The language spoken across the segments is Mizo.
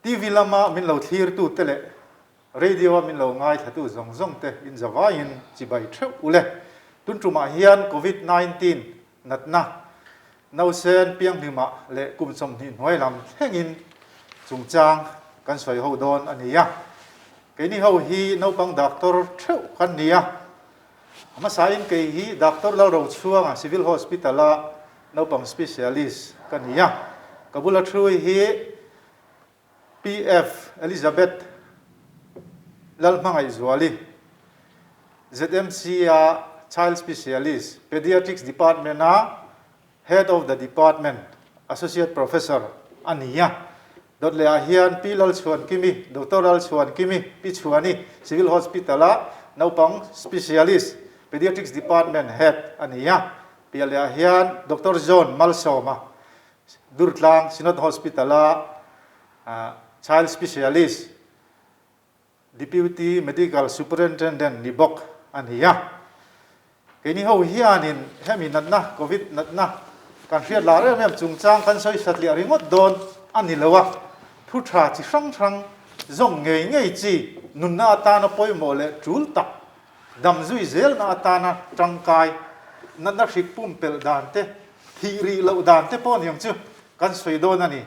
TV lama min lo thlirtute leh Radio-a min lo ngaithlatu zawng zawng te in zavaiin chibai theuh u le. Tun tumah hian Covid 19 natna nausen pianghlima leh kum 20 hnuai lam thlengin chungchang kan sawi ho dawn a ni a. Keini ho hi naupang doctor theuh kan ni a. A hmasain kei hi Doctor Lalrochhuanga Civil Hospital-a naupang specialist ka ni a. Ka bula thu hi PF Elizabeth Lalhmangaihzuali, ZMC-a Child Specialist, Pediatrics Department-a Head of the Department, Associate Professor a ni a. Dawt lehah hian Pi Lalchhuankimi, Doctor Lalchhuankimi, Pi Chhuani, Civil Hospital-a naupang Specialist, Pediatrics Department Head a ni a. Piah lehah hian Doctor John Malsawma, Durtlang Synod Hospital-a Child Specialist, Deputy Medical Superintendent ni bawk a ni a. Keini ho hianin hemi natna, Covid natna kan hriat lar em em chungchang kan sawi satliah ringawt dawn a ni lo a, thu tha chi hrang hrang zawm ngei ngei chi nunna atana pawimawh leh tul tak dam zui zelna atana tangkai natna hrik pumpelh dan te, thih rih loh dan te pawh niang chu kan sawi dawn a ni.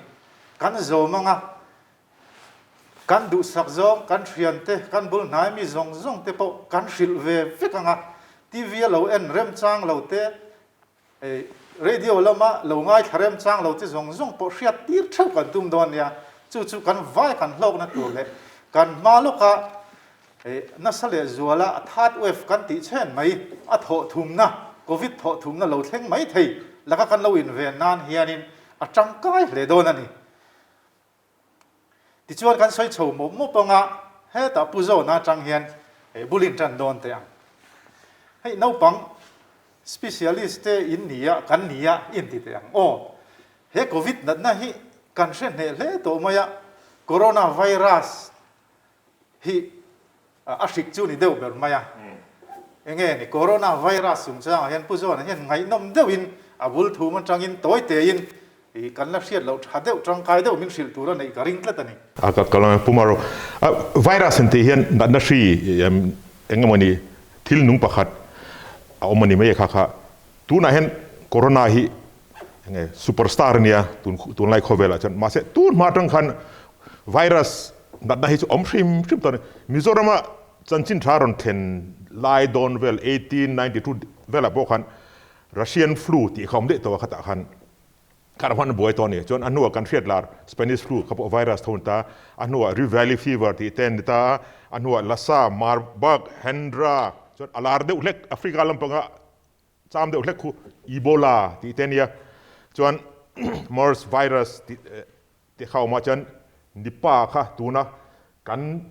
Kan zawm anga kan duhsak zawng, kan thian te, kan bul hnai mi zawng zawng te pawh kan hrilh ve vek anga TV a lo en remchang lo te, Radio lama lo ngaithla remchang lo te zawng zawng pawh hriat tir theuh kan tum dawn nia. Chu chu kan vai kan hlawkna tur leh kan hma lawka nasa leh zuala a third wave kan tih chhen mai a thawh thumna, Covid thawh thumna lo thleng mai thei laka kan lo inven nan hianin a tangkai hle dawn a ni. Tichuan kan sawi chho mawp mawp anga hetah Pu Zawna atang hian bul in tan dawn teh ang. Hei naupang specialist te in nia kan nia in ti teh ang aw. He Covid natna hi kan hre hneh hle tawh mai a, Corona virus hi a hrik chu ni deuh ber mai a. Enge ni Corona virus chungchangah hian Pu Zawna hian ngaihnawm deuhin a bul thum atangin tawi tein i kan la hriat loh tha deuh tangkai deuh min hrilh tur a neih ka ring tlat a ni. A ka ka lo Pu Maro, virus an tih hian natna hri eng emaw ni thil nung pakhat a awm a ni mai a kha kha. Tunah hian Corona hi enge superstar a nia tun tunlai khawvelah chuan mahse tun hma atang khan virus natna hi chu awm hrim hrim tawh a ni. Mizorama chanchin tha rawn thlen lai dawn vel 1892 velah pawh khan Russian flu tih kha awm daih tawh a khatah khan kha ram an buai tawh a ni. Chuan a hnuah kan hriat lar Spanish flu kha pawh virus tho a ni ta, a hnuah Rift Valley fever tih te a ni ta a, a hnuah Lassa, Marburg, Hendra chuan a lar deuh hlek Africa lampanga Cham deuh hlek khu Ebola tih te a nia. Chuan MERS virus tih te kha awm ah chuan Nipah kha tuna kan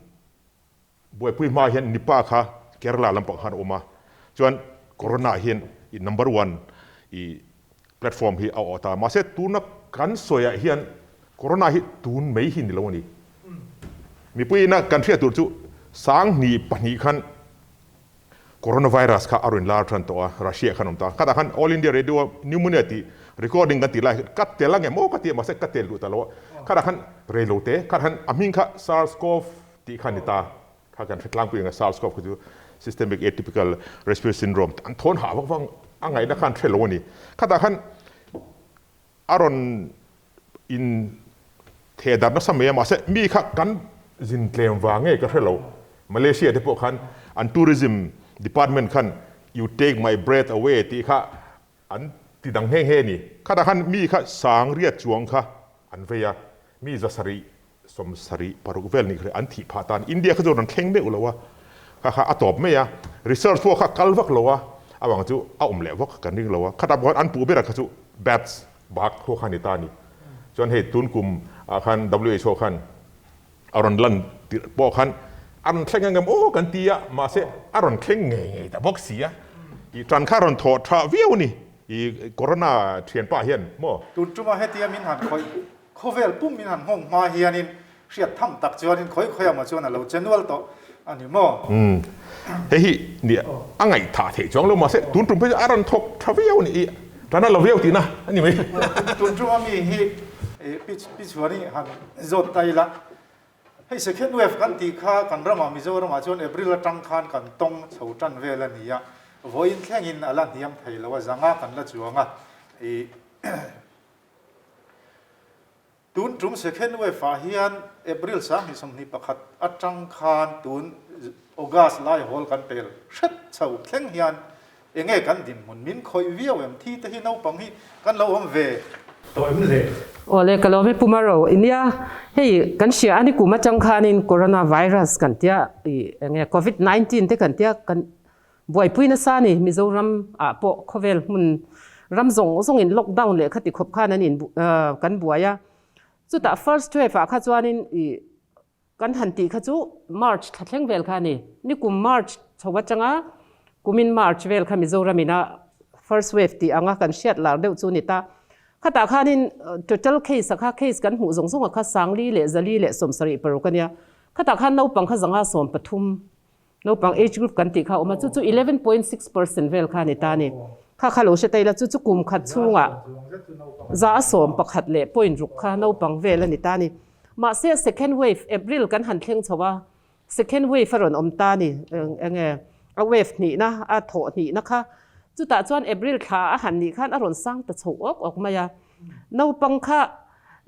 buaipui hma hian Nipah kha Kerala lampang khan a awm a. Chuan Corona hian i number one i platform hi a awh ta. Mahse tuna kan sawi ah hian Corona hi tun mai hi ni lo a ni. Mipui ina kan hriat tur chu 2002 khan Coronavirus kha a rawn lar tan tawh a, Russia khan awm ta. Khatah khan All India Radio a pneumonia tih recording kan tih lai khan ka tel ang em aw ka ti a, mahse ka tel duh ta lo a. Khatah khan rei lo te, khatah khan a hming kha SARS-CoV tih kha a ni ta. Kha kan hre tlangpui ang a, SARS-CoV kha chu Systemic Atypical Respiratory Syndrome an thawn hah vak vang a ngaihna khan hre lo a ni. Khatah khan a rawn in theh darh nasa mai a, mahse mi kha kan zin tlem vang nge ka hre lo, Malaysia te pawh khan an tourism department khan you take my breath away tih kha an ti dang nghe nghe a ni. Khatah khan mi kha sang riat chuang kha an vei a, mi 700 76 vel nih kha an thih phah tan India kha chu rawn thleng meuh lo a, kha kha a tawp mai a, research pawh kha kal vak lo a, avang chu a awm leh vak kan ring lo a, khatah pawh khan an puh berah kha chu bats bak ho kha a ni ta a ni. Chuan hei tun kum ah khan WHO khan a rawn lan tirh pawh khan a rawn thleng ang em aw kan ti a, mahse a rawn thleng ngei ngei ta bawk si a, i tan kha a rawn thawh tha viau a ni i corona thianpa hian maw. Tun tuma hetia min han khawih Khawvel pum in han nghawng hma hianin hriat tham tak chuanin khawi khawi amaw chuan a lo che nual tawh a ni maw? Umm hei hi ni a ngaihthah theih chuang lo mahse tun tum phei chu a rawn thawk tha viau a ni i tan a lo viau tihna a ni mai. Tun tuma mi hi pi chuan i han zawt ta ila. Hei second wave kan tih kha kan ramah Mizoramah chuan April atang khan kan tawng chho tan vel a ni a, vawiin thlengin a la hniam thei lo a, zanga kan la chuang a. Ih tun tum second wave ah hian April 2021 atang khan tun August lai hawl kan pel hret chho thleng hian Enge kan dinhmun min khawih viau em? Thi te hi naupang hi kan lo awm ve tawh em le? Awle ka lawm e Pu Maro, nia hei kan hria a ni kum atang khanin Corona virus kan tia ih enge Covid 19 te kan tia kan buaipui nasa a ni Mizoram ah pawh khawvel hmun ram zawng zawng in lockdown leh khati khawp khan an in kan buai a chutah first wave ah kha chuanin ih Kan han tih kha chu March thla thleng vel kha a ni. Nikum March chho atanga kumin March vel kha Mizoram ina first wave tih anga kan hriat lar deuh chu a ni ta. Khatah khanin total case a kha case kan hmuh zawng zawng a kha 40 le 176 a nia. Khatah khan naupang kha 113 naupang age group kan tih kha a awm a, chu chu 11.6% vel kha a ni ta a ni. Kha kha lo hre ta ila chu chu kum khat chhungah 111 leh point ruk kha naupang vel a ni ta a ni. Mahse second wave April kan han thleng chho a, second wave a rawn awm ta a ni, eng nge a wave hnihna a thawh hnihna kha. Chutah chuan April thla a han nih khan a rawn sang ta chho awk awk mai a. Naupang kha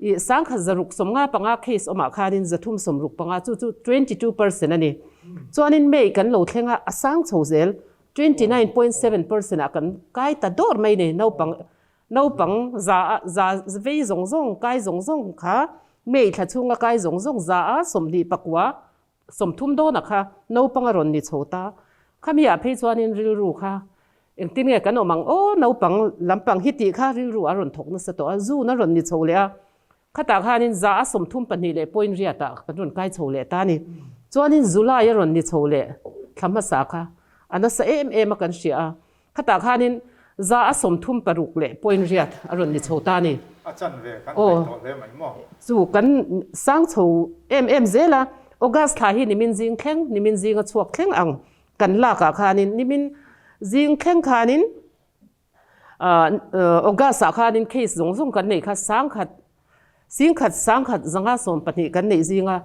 ih 1695 case awmah khanin 365 chu chu 22% a ni. Chuanin May kan lo thleng a, a sang chho zel 29.7% ah kan kai ta dawr mai ni naupang Naupang za a za vei zawng zawng kai zawng zawng kha May thla chhunga kai zawng zawng za a 29 30 dawnah kha naupang a rawn ni chho ta. Khami ah phei chuanin rilru kha engtin nge kan awm ang aw naupang lampang hi tih kha rilru a rawn thawk nasa tawh a, June a rawn ni chho leh a, khatah khanin za a 32 leh point riat ah kan rawn kai chho leh ta a ni. Chuanin July a rawn ni chho leh thla hmasa kha a nasa em em a kan hria a, Khatah khanin 136 leh point riat a rawn ni chho ta a ni. A chan ve kan hnaih tawh hle mai maw? Chu kan sang chho em em zel a, August thla hi nimin zing thleng, nimin zinga chhuak thleng ang kan lakah khanin nimin zing thleng khanin August ah khanin case zawng zawng kan neih kha sangkhat Singkhat sangkhat 112 kan neih zinga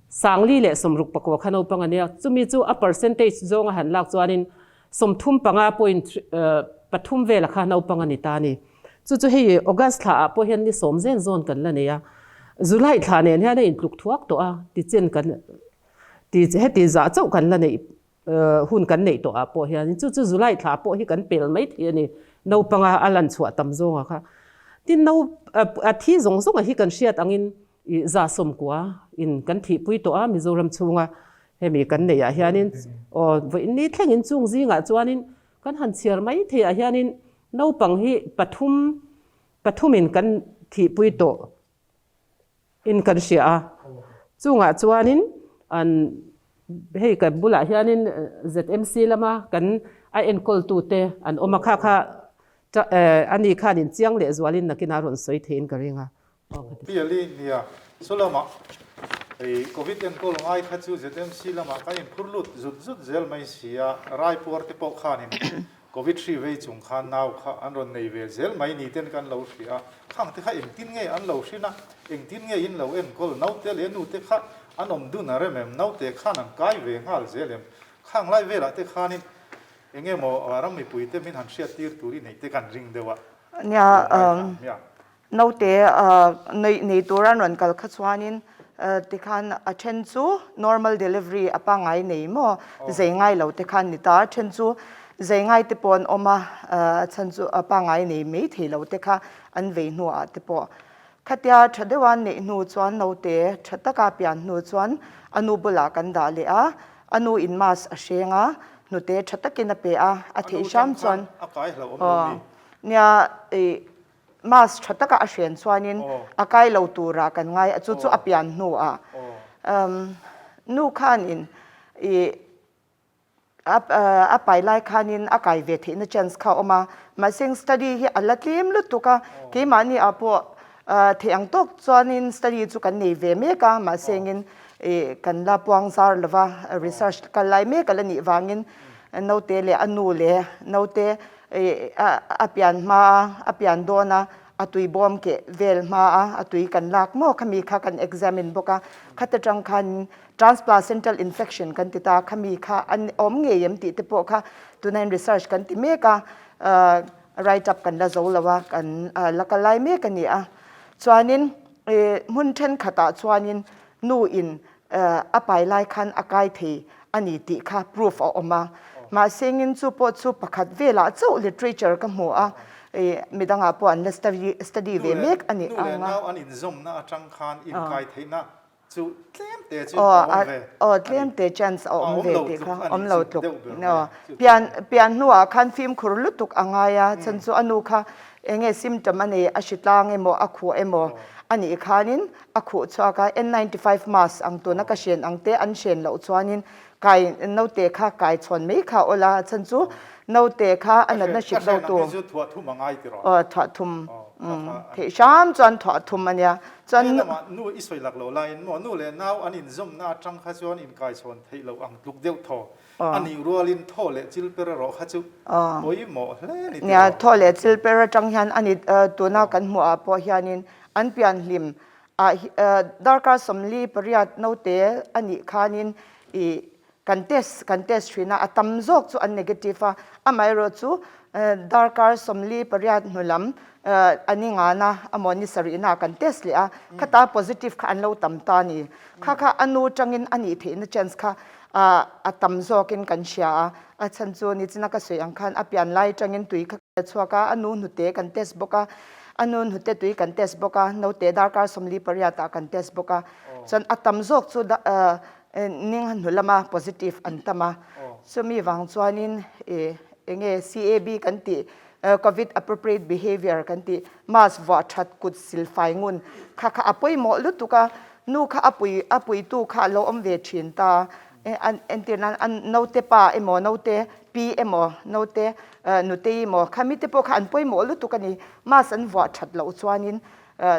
469 kha naupang a nia. Chumi chu a percentage zawnga han lak chuanin 35 point pathum vela kha naupang a ni ta a ni. Chu chu hei August thla ah pawh hian ni sawm zen zawn kan la nei a. July thla nen hian a intluk thuak tawh a, tichen kan ti heti zah chauh kan la neih hun kan neih tawh ah pawh hian chu chu July thla pawh hi kan pel mai thei a ni naupanga a lan chhuah tam zawnga kha tin no a thi zawng zawnga hi kan hriat angin i 190 in kan thihpui tawh a Mizoram chhunga hemi kan neih ah hianin aw vawiin thlengin chung zingah chuanin kan han chhiar mai thei ah hianin naupang hi pathum pathumin kan thihpui tawh in kan hria a, chungah chuanin an hei kan bulah hianin ZMC lama kan a enkawltute an awm a, kha kha ani khanin chiang leh zualin nakinah rawn sawi theiin ka ring a. Piali nia, saw lamah hei Covid enkawl ngai kha chu ZMC lamah kan inphur lut zut zut zel mai si a, raipuar te pawh khanin Covid hri vei chung khan nau kha an rawn nei ve zel mai ni ten kan lo hria a, khang te kha engtin nge an lo hrin a, engtin nge in lo enkawl, naute leh nute kha an awm dun a rem em, naute khan an kai ve nghal zel em, khang lai velah te khanin eng emaw ram mipui te min han hriat tir tur i neih te kan ring deuh a. Nia, Naute nei tur an rawn kal kha chuanin tikhan a then chu normal delivery a pangngai nei maw zei ngai lo te khan ni ta a then chu zei ngai te pawh an awm a a chhan chu a pangngai nei mai thei lo te kha an vei hnuah te pawh khatia tha deuha an neih hnu chuan naute tha taka pian hnu chuan a nu bulah kan dah leh a a nu in mask a hreng a hnute tha takin a pe a a theih hram chuan nia ih Mask tha taka a hren chuanin a kai lo tura kan ngai a, chu chu a pian hnuah nu khanin ih a pai lai khanin a kai ve theihna chance kha a awm a, mahse study hi a la tlem lutuk a, keimahni ah pawh theih ang tawk chuanin study chu kan nei ve mek a, mahse engin ih kan la puang zar lova research kal lai mek a la nih vangin naute leh a nu leh naute A pian hma a, a pian dawn a, a tui bawm keh vel hma a, a tui kan lak maw khami kha kan examine bawk a, khata tang khanin transplacental infection kan ti ta, khami kha an awm ngei em tih te pawh kha tunain research kan ti mek a, write up kan la zo lo a, kan la kal lai mek a ni a. Chuanin hmun thenkhatah chuanin nu in a pai lai khan a kai thei a ni tih kha proof a awm a. Mahse engin chu pawh chu pakhat velah chauh literature ka hmu a, midangah pawh an la study ve mek a ni ang a. Nu leh nau an inzawmna atang khan inkai theihna chu tlem te chu a awm ve. Aw tlem te chance a awm ve tih kha awm lo tluk. Pian pian hnuah khan fimkhur lutuk a ngai a, chhan chu a nu kha enge symptom a nei a hritlang emaw a khuh emaw a nih khanin a khuh chhuak a, N95 mask ang tuna ka hren ang te an hren loh chuanin kai naute kha kai chhawn mai kha awl a, chhan chu naute kha a natna hrik lo tu. Ka hren ang hi chu thuah thum a ngai tiraw? Aw thuah thum theih hram chuan thuah thum a nia. Chuan He lamah nu i sawi lak lo laiin maw nu leh nau an inzawmna atang kha chuan inkaichhawn theih loh ang tluk deuh thaw a nih rualin thaw leh chil per erawh kha chu pawimawh hle ni tiraw? Nia, thaw leh chil per atang hian a ni tuna kan hmuh ah pawh hianin an pianhlim ah darkar 48 naute a nih khanin ih kan test kan test thin a, a tam zawk chu an negative a, amaherawh chu darkar 48 hnu lam a ni ngana amaw ni sarihna ah kan test leh a, khata positive kha an lo tam ta a ni. Kha kha a nu tangin a nih theihna chance kha a tam zawkin kan hria a, a chhan chu nichina ka sawi ang khan a pian lai tangin tui kha a chhuak a, a nu hnute kan test bawk a, a nu hnute tui kan test bawk a, naute darkar 48 ah kan test bawk a, chuan a tam zawk chu Ning hnu lama positive an tam a, chumi vang chuanin enge CAB kan tih Covid appropriate behavior kan tih mask vuah that kut silfai ngun kha kha a pawimawh lutuk a, nu kha a pui a puitu kha a lo awm ve thin ta, entir nan a naute pa emaw naute pi emaw naute nutei emaw khami te pawh kha an pawimawh lutuk a ni, mask an vuah that loh chuanin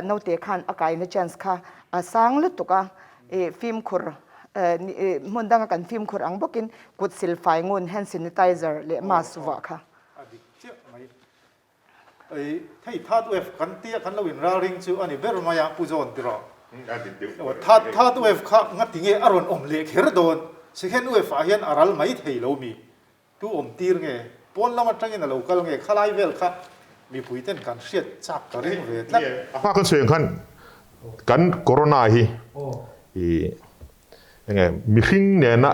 naute khan a kaina chance kha a sang lutuk a. I fimkhur hmun danga kan fimkhur ang bawkin kut silfai ngun hand sanitizer leh mask vuah kha. A dik chiah mai. Ei hei third wave kan tia kan lo inralring chu a ni ber mai a Pu John tiraw? A dik deuh. Third third wave kha ngati nge a rawn awm leh kher dawn? Second wave ah hian a ral mai thei lo mi? Tu awm tir nge? Pawn lam atangin a lo kal nge? Khalai vel kha mipui ten kan hriat chak ka ring ve tlat. A hma kan sawi ang khan kan corona hi i enge mihring nena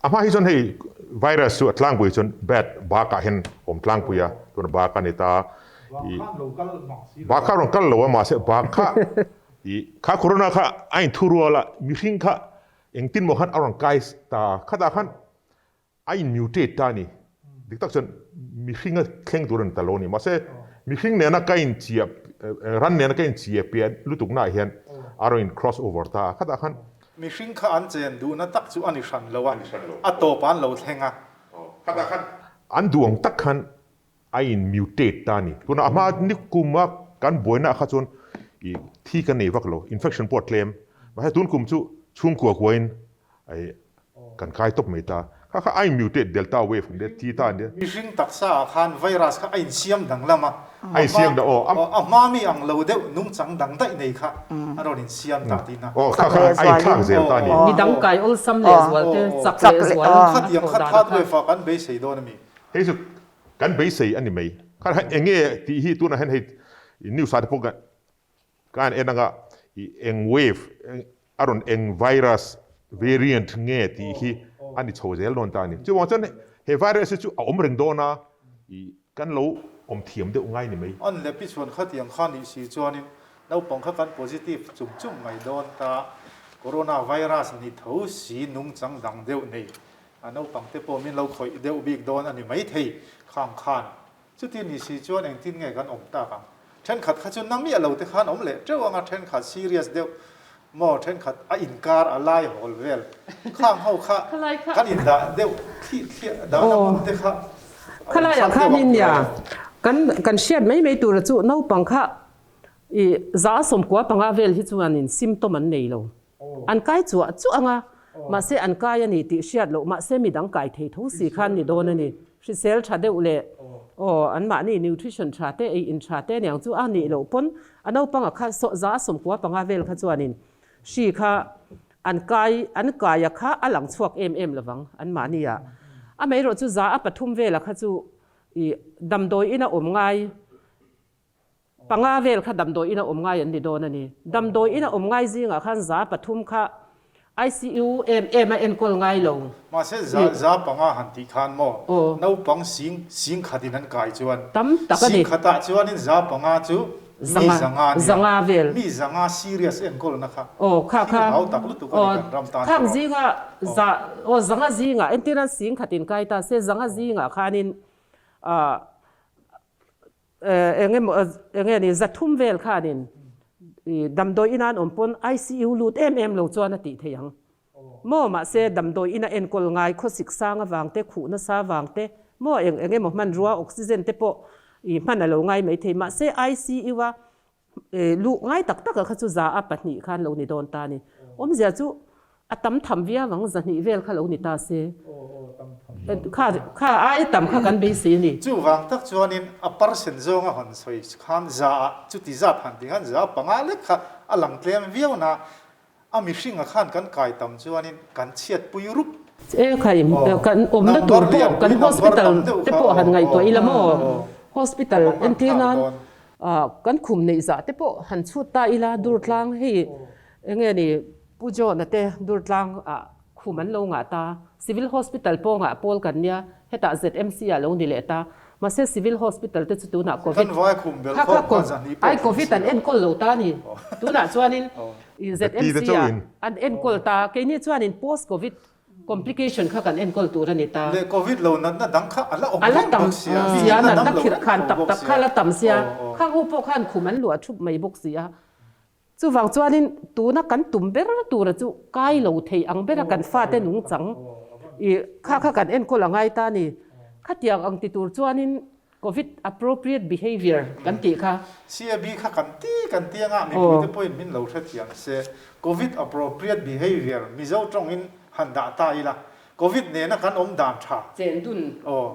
a hma hi chuan hei virus chu a tlangpui chuan bat bakah hian awm tlangpui a tuna bak a ni ta i bak kha rawn kal lo a mahse bak kha i kha corona kha a inthurual a mihring kha engtin maw khan a rawn kai ta khatah khan A in mutate ta a ni. Dik tak chuan mihring a thleng tur a ni ta lo a ni. Mahse, mihring nena ka in chiah, ran nena ka in chiah piah lutuk naah hian a rawn in cross over ta a. Khatah khan. Mihring kha an chen duhna tak chu a ni hran lo a, a tawpah an lo thleng a. Khatah khan an duh ang tak khan a in mutate ta a ni. Tunah a hma ni kuma kan buaina kha chuan i thi kan nei vak lo, infection pawh a tlem. Mahse tun kum chu chhungkua kuain kan kai tawp mai ta. Kha kha a in mutate delta wave kan tia thi ta an tia. Mihring taksa ah khan virus kha a insiam danglam a. A insiam dah aw. A hma mi ang lo deuh nungchang dang daih nei kha a rawn insiam ta tihna. Aw kha kha a inthlak zel ta a ni. Mi dang kai awlsam lehzual te, chak lehzual a Khatiang thawh kha dan third kha. wave ah kan beisei dawn a mi? Hei chu Kan beisei a ni mai. Kha kha eng nge tih hi tunah hian hei news ah te pawh ka han en anga i eng wave a rawn eng virus variant nge tih hi a ni chho zel dawn ta a ni. Chuvang chuan he virus hi chu a awm reng dawn a, i kan lo awm thiam deuh ngai ni mai. An leh pi chuan khatiang kha nih si chuanin naupang kha kan positive chum chum mai dawn ta. Corona virus ni tho si nungchang dang deuh nei A naupang te pawh min lo khawih deuh bik dawn a ni maithei khang khan. Chuti ni si chuan engtin nge kan awm tak ang? Thenkhat kha chu na miah lo te khan awm leh teuh ang a, thenkhat serious deuh maw, thenkhat a inkar a lai hawl vel khang ho kha kan indah deuh thliah thliah dahna hmun te kha a awm hrang deuh ang tih a. Kan kan hriat mai mai tura chu naupang kha i 95 vel hi chuanin symptom an nei lo. An kai chuah chuah ang a, mahse an kai a ni tih hriat loh, mahse midang kai thei tho si khan ni dawn a ni. Hrisel tha deuh leh Aw, anmahni nutrition tha te, ei in tha te aniang chu a nih loh pawn a naupanga kha 195 vel kha chuanin hri kha an kai an kaia kha a lang chhuak em em lovang anmahni ah. Amaherawh chu 300 vela kha chu ih damdawi ina awm ngai 5 vel kha damdawi ina awm ngai an ni dawn a ni. Damdawi ina awm ngai zingah khan 300 kha ICU em em a enkawl ngai lo. Mahse 500 han tih khan maw naupang sing sing khatin an kai chuan tam tak a ni. Sing khatah chuanin 500 chu mi 500 a nia. 500 vel. Mi 500 serious enkawlna kha Aw kha thil kha hau tak lutuk a ni aw kan ram tan khang tawh. zinga za aw 500 zingah entirna sing khatin kai ta se 500 zingah khanin ah Eng emaw eng nge ni 300 vel khanin damdawi ina an awm pawn ICU lut em em lo chuan a tih theih ang. Maw mahse damdawi ina enkawl ngai khawsik sang avang te khuh nasa avang te maw eng eng emaw hmanrua oxygen te pawh i hman a lo ngai mai thei mahse ICU a luh ngai tak tak ah kha chu 2% khan lo ni dawn ta a ni. Awmzia chu A tam tham viau ang, 200 vel kha lo ni ta se. Kha kha ai tam kha kan beisei a ni. Chuvang tak chuanin a percent zawnga hawn sawi khan za ah chuti zat han ti khan 5% lek kha a lang tlem viau na, a mihringa khan kan kai tam chuanin kan chhiat pui rup. E khai kan awmna tur pawh kan hospital te pawh han ngaihtuah ila maw? Hospital entir nan kan khum neih zah te pawh han chhut ta ila Durtlang hei enge ni Pu John-a te Durtlang ah khum an lo ngah ta. Civil Hospital pawngah pawl kan nia, hetah ZMC ah lo ni leh ta. Mahse Civil Hospital te chu tunah Covid Kan vai khum bel kha kha khawp kha 200 pawh ai Covid an enkawl lo ta ni. Tunah chuanin ZMC ah an enkawl ta. Keini chuanin post Covid complication kha kan enkawl tur a ni ta. Leh Covid lo natna dang kha a la awm A la reng tam bawk sia, mi sia, in la natna dam lo khirh reng khan tho tak bawk tak sia. kha la tam sia. Khang ho pawh khan khum an luah thup mai bawk sia. Chuvang chuanin tuna kan tum ber tura chu kai lo thei ang bera kan fate nungchang i kha kha kan enkawl a ngai ta a ni. Khatiang ang ti tur chuanin Covid appropriate behaviour kan tih kha. CAB kha kan ti kan ti anga mipuite pawhin min lo hrethiam se Covid appropriate behaviour Mizo tawngin han dah ta ila Covid nena kan awm dan tha. Chen dun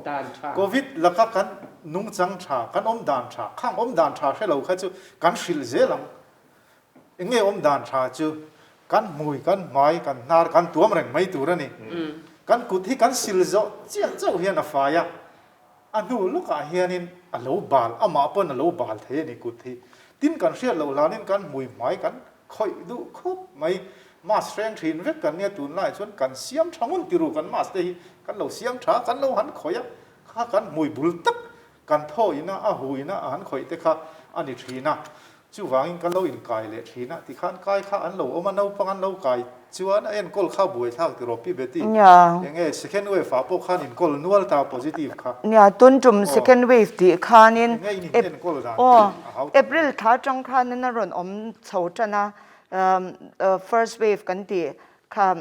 dan tha. Covid laka kan nungchang tha, kan awm dan tha, khang awm dan tha hre lo kha chu kan hrilh zel ang. Eng nge awm dan tha chu kan hmui, kan hmai, kan hnar kan tuam reng mai tur a ni. Kan kut hi kan sil zawh chiah chauh hian a fai a, A hnu lawkah hianin a lo bal, amah pawn a lo bal thei a ni kut hi. Tin kan hriat loh hlanin kan hmui hmai kan khawih duh khawp mai. Mask hreng thin vek kan nia tunlaiah chuan kan siam tha ngun ti ru kan mask te hi kan lo siam tha kan lo han khawih a, kha kan hmui bul tak kan thaw ina a hu ina a han khawih te kha a ni thin a. Chuvangin kan lo inkai leh thin a, tikhan kai kha an lo awm a, naupang an lo kai chuan a enkawl kha buaithlak tiraw Pi Betty? Nia. Enge second wave ah pawh khan inkawl nual ta positive kha. Nia, tun tum second wave tih khanin Enge in inenkawl dan aw tih a hau tak April thla atang khanin a rawn awm chho tan a, first wave kan tih Kha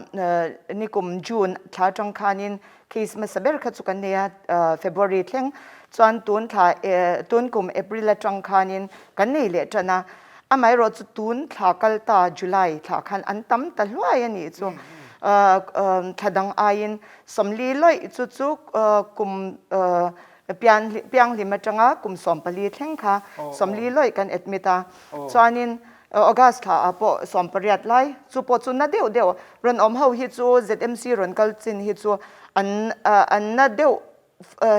nikum June thla atang khanin case hmasa ber kha chu kan nei a, February thleng chuan tun thla tun kum April atang khanin kan nei leh tan a, amaherawh chu tun thla kal ta July thla khan an tam ta hluai a nih chu thla dang aiin 40 lawih chu chu kum pianghlim atanga kum 14 thleng kha 40 lawih kan admit a, chuanin August thla ah pawh 18 lai chu pawh chu na deuh deuh rawn awm ho hi chu ZMC rawn kal chin hi chu an an na deuh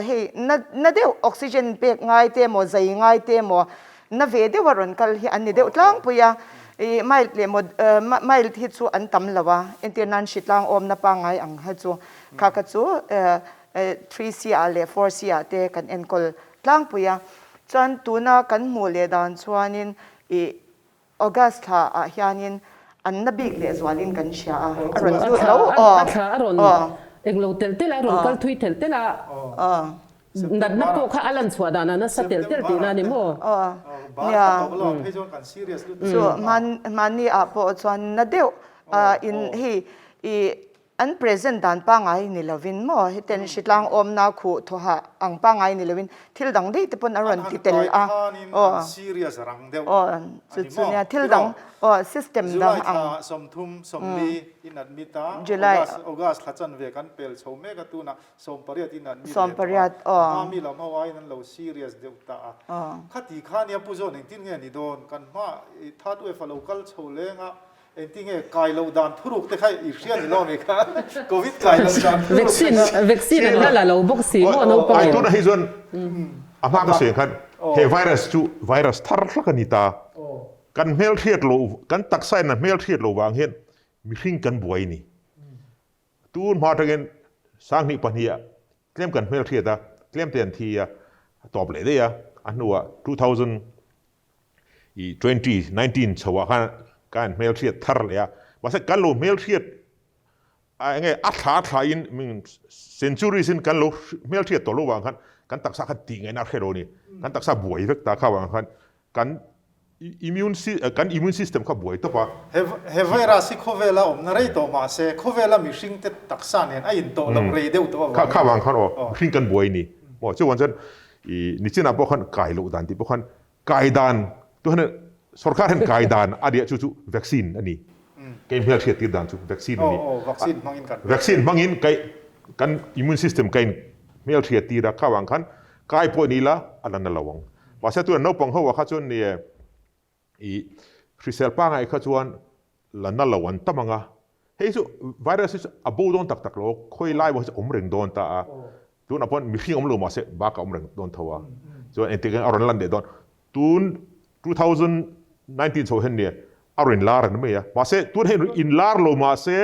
hei na na deuh oxygen pek ngai te emaw zai ngai te emaw na ve deuh a rawn kal hi an ni deuh tlangpui a ih mild leh maw mild hi chu an tam lo a entir nan hritlang awmna pangngai ang kha chu kha kha chu 3C ah leh 4C ah te kan enkawl tlangpui a chuan tuna kan hmuh leh dan chuanin I August thla ah hianin an na bik leh zualin kan hria a, a rawn lut lo aw. A thla a rawn englo telh telh a, a rawn kal thui telh telh a, natna pawh kha a lan chhuah dan a nasa telh telh tihna a ni maw? Nia, chu hmanni ah pawh chuan na deuh in hei i. An present dan pangngai ni lovin maw hetiang hritlang awmna khuh thawha ang pangngai ni lovin thil dang daih te pawn a rawn ti tel a. Aw aw chu chu nia thil dang aw system dang ang. July 18 aw. Engtinge kai loh dan thuruk te kha i hria ni lo ami kha Covid kai loh dan thuruk Vaccine vaccine an la la lo bawk si maw naupang in. Tunah hi chuan a hma ka sawi ang khan he virus chu virus thar hlak a ni ta. Kan hmelhriat loh kan taksa in a hmelhriat loh vang hian mihring kan buai a ni. Tun hma atangin 2002 ah tlem kan hmelhriat a, tlem te an thi a, a tawp leh daih a, a hnuah 2000 I 2019 chho ah khan ka in hmelhriat thar leh a, mahse kan lo hmelhriat a enge a thla thla in centuries in kan lo hmelhriat tawh lo vang khan kan taksa khan tih ngaihna a hre lo a ni, kan taksa buai vek ta kha vang khan kan immune kan immune system kha buai tawp a. He virus hi khawvela awmna rei tawh mahse khawvela mihring te taksa nen a intawh loh rei deuh tawh avangin. Kha vang khan aw mihring kan buai a ni maw chuvang chuan i nichinah pawh khan kai loh dan tih pawh khan kai dan tu hian sorkar hian kai dan a ria chu chu vaccine a ni kei hmel hriat tir dan chu vaccine a ni vaccine hmangin kan vaccine hmangin kai kan immune system kai hmel hriat tir a kha wang khan kai pawh ni la a la na lo ang mahse tuna naupang ho ah kha chuan ni I hrisel pangai kha chuan la na lo an tam ang a, hei chu virus hi chu a bo dawn tak tak lo, khawi lai pawh hi chu a awm reng dawn ta a, tunah pawh mihring awm lo mahse bak a awm reng dawn tho a, chuan engtik a rawn lan leh dawn, tun 2019 chho hian nia a rawn inlar reng mai a, mahse tun hei inlar lo mahse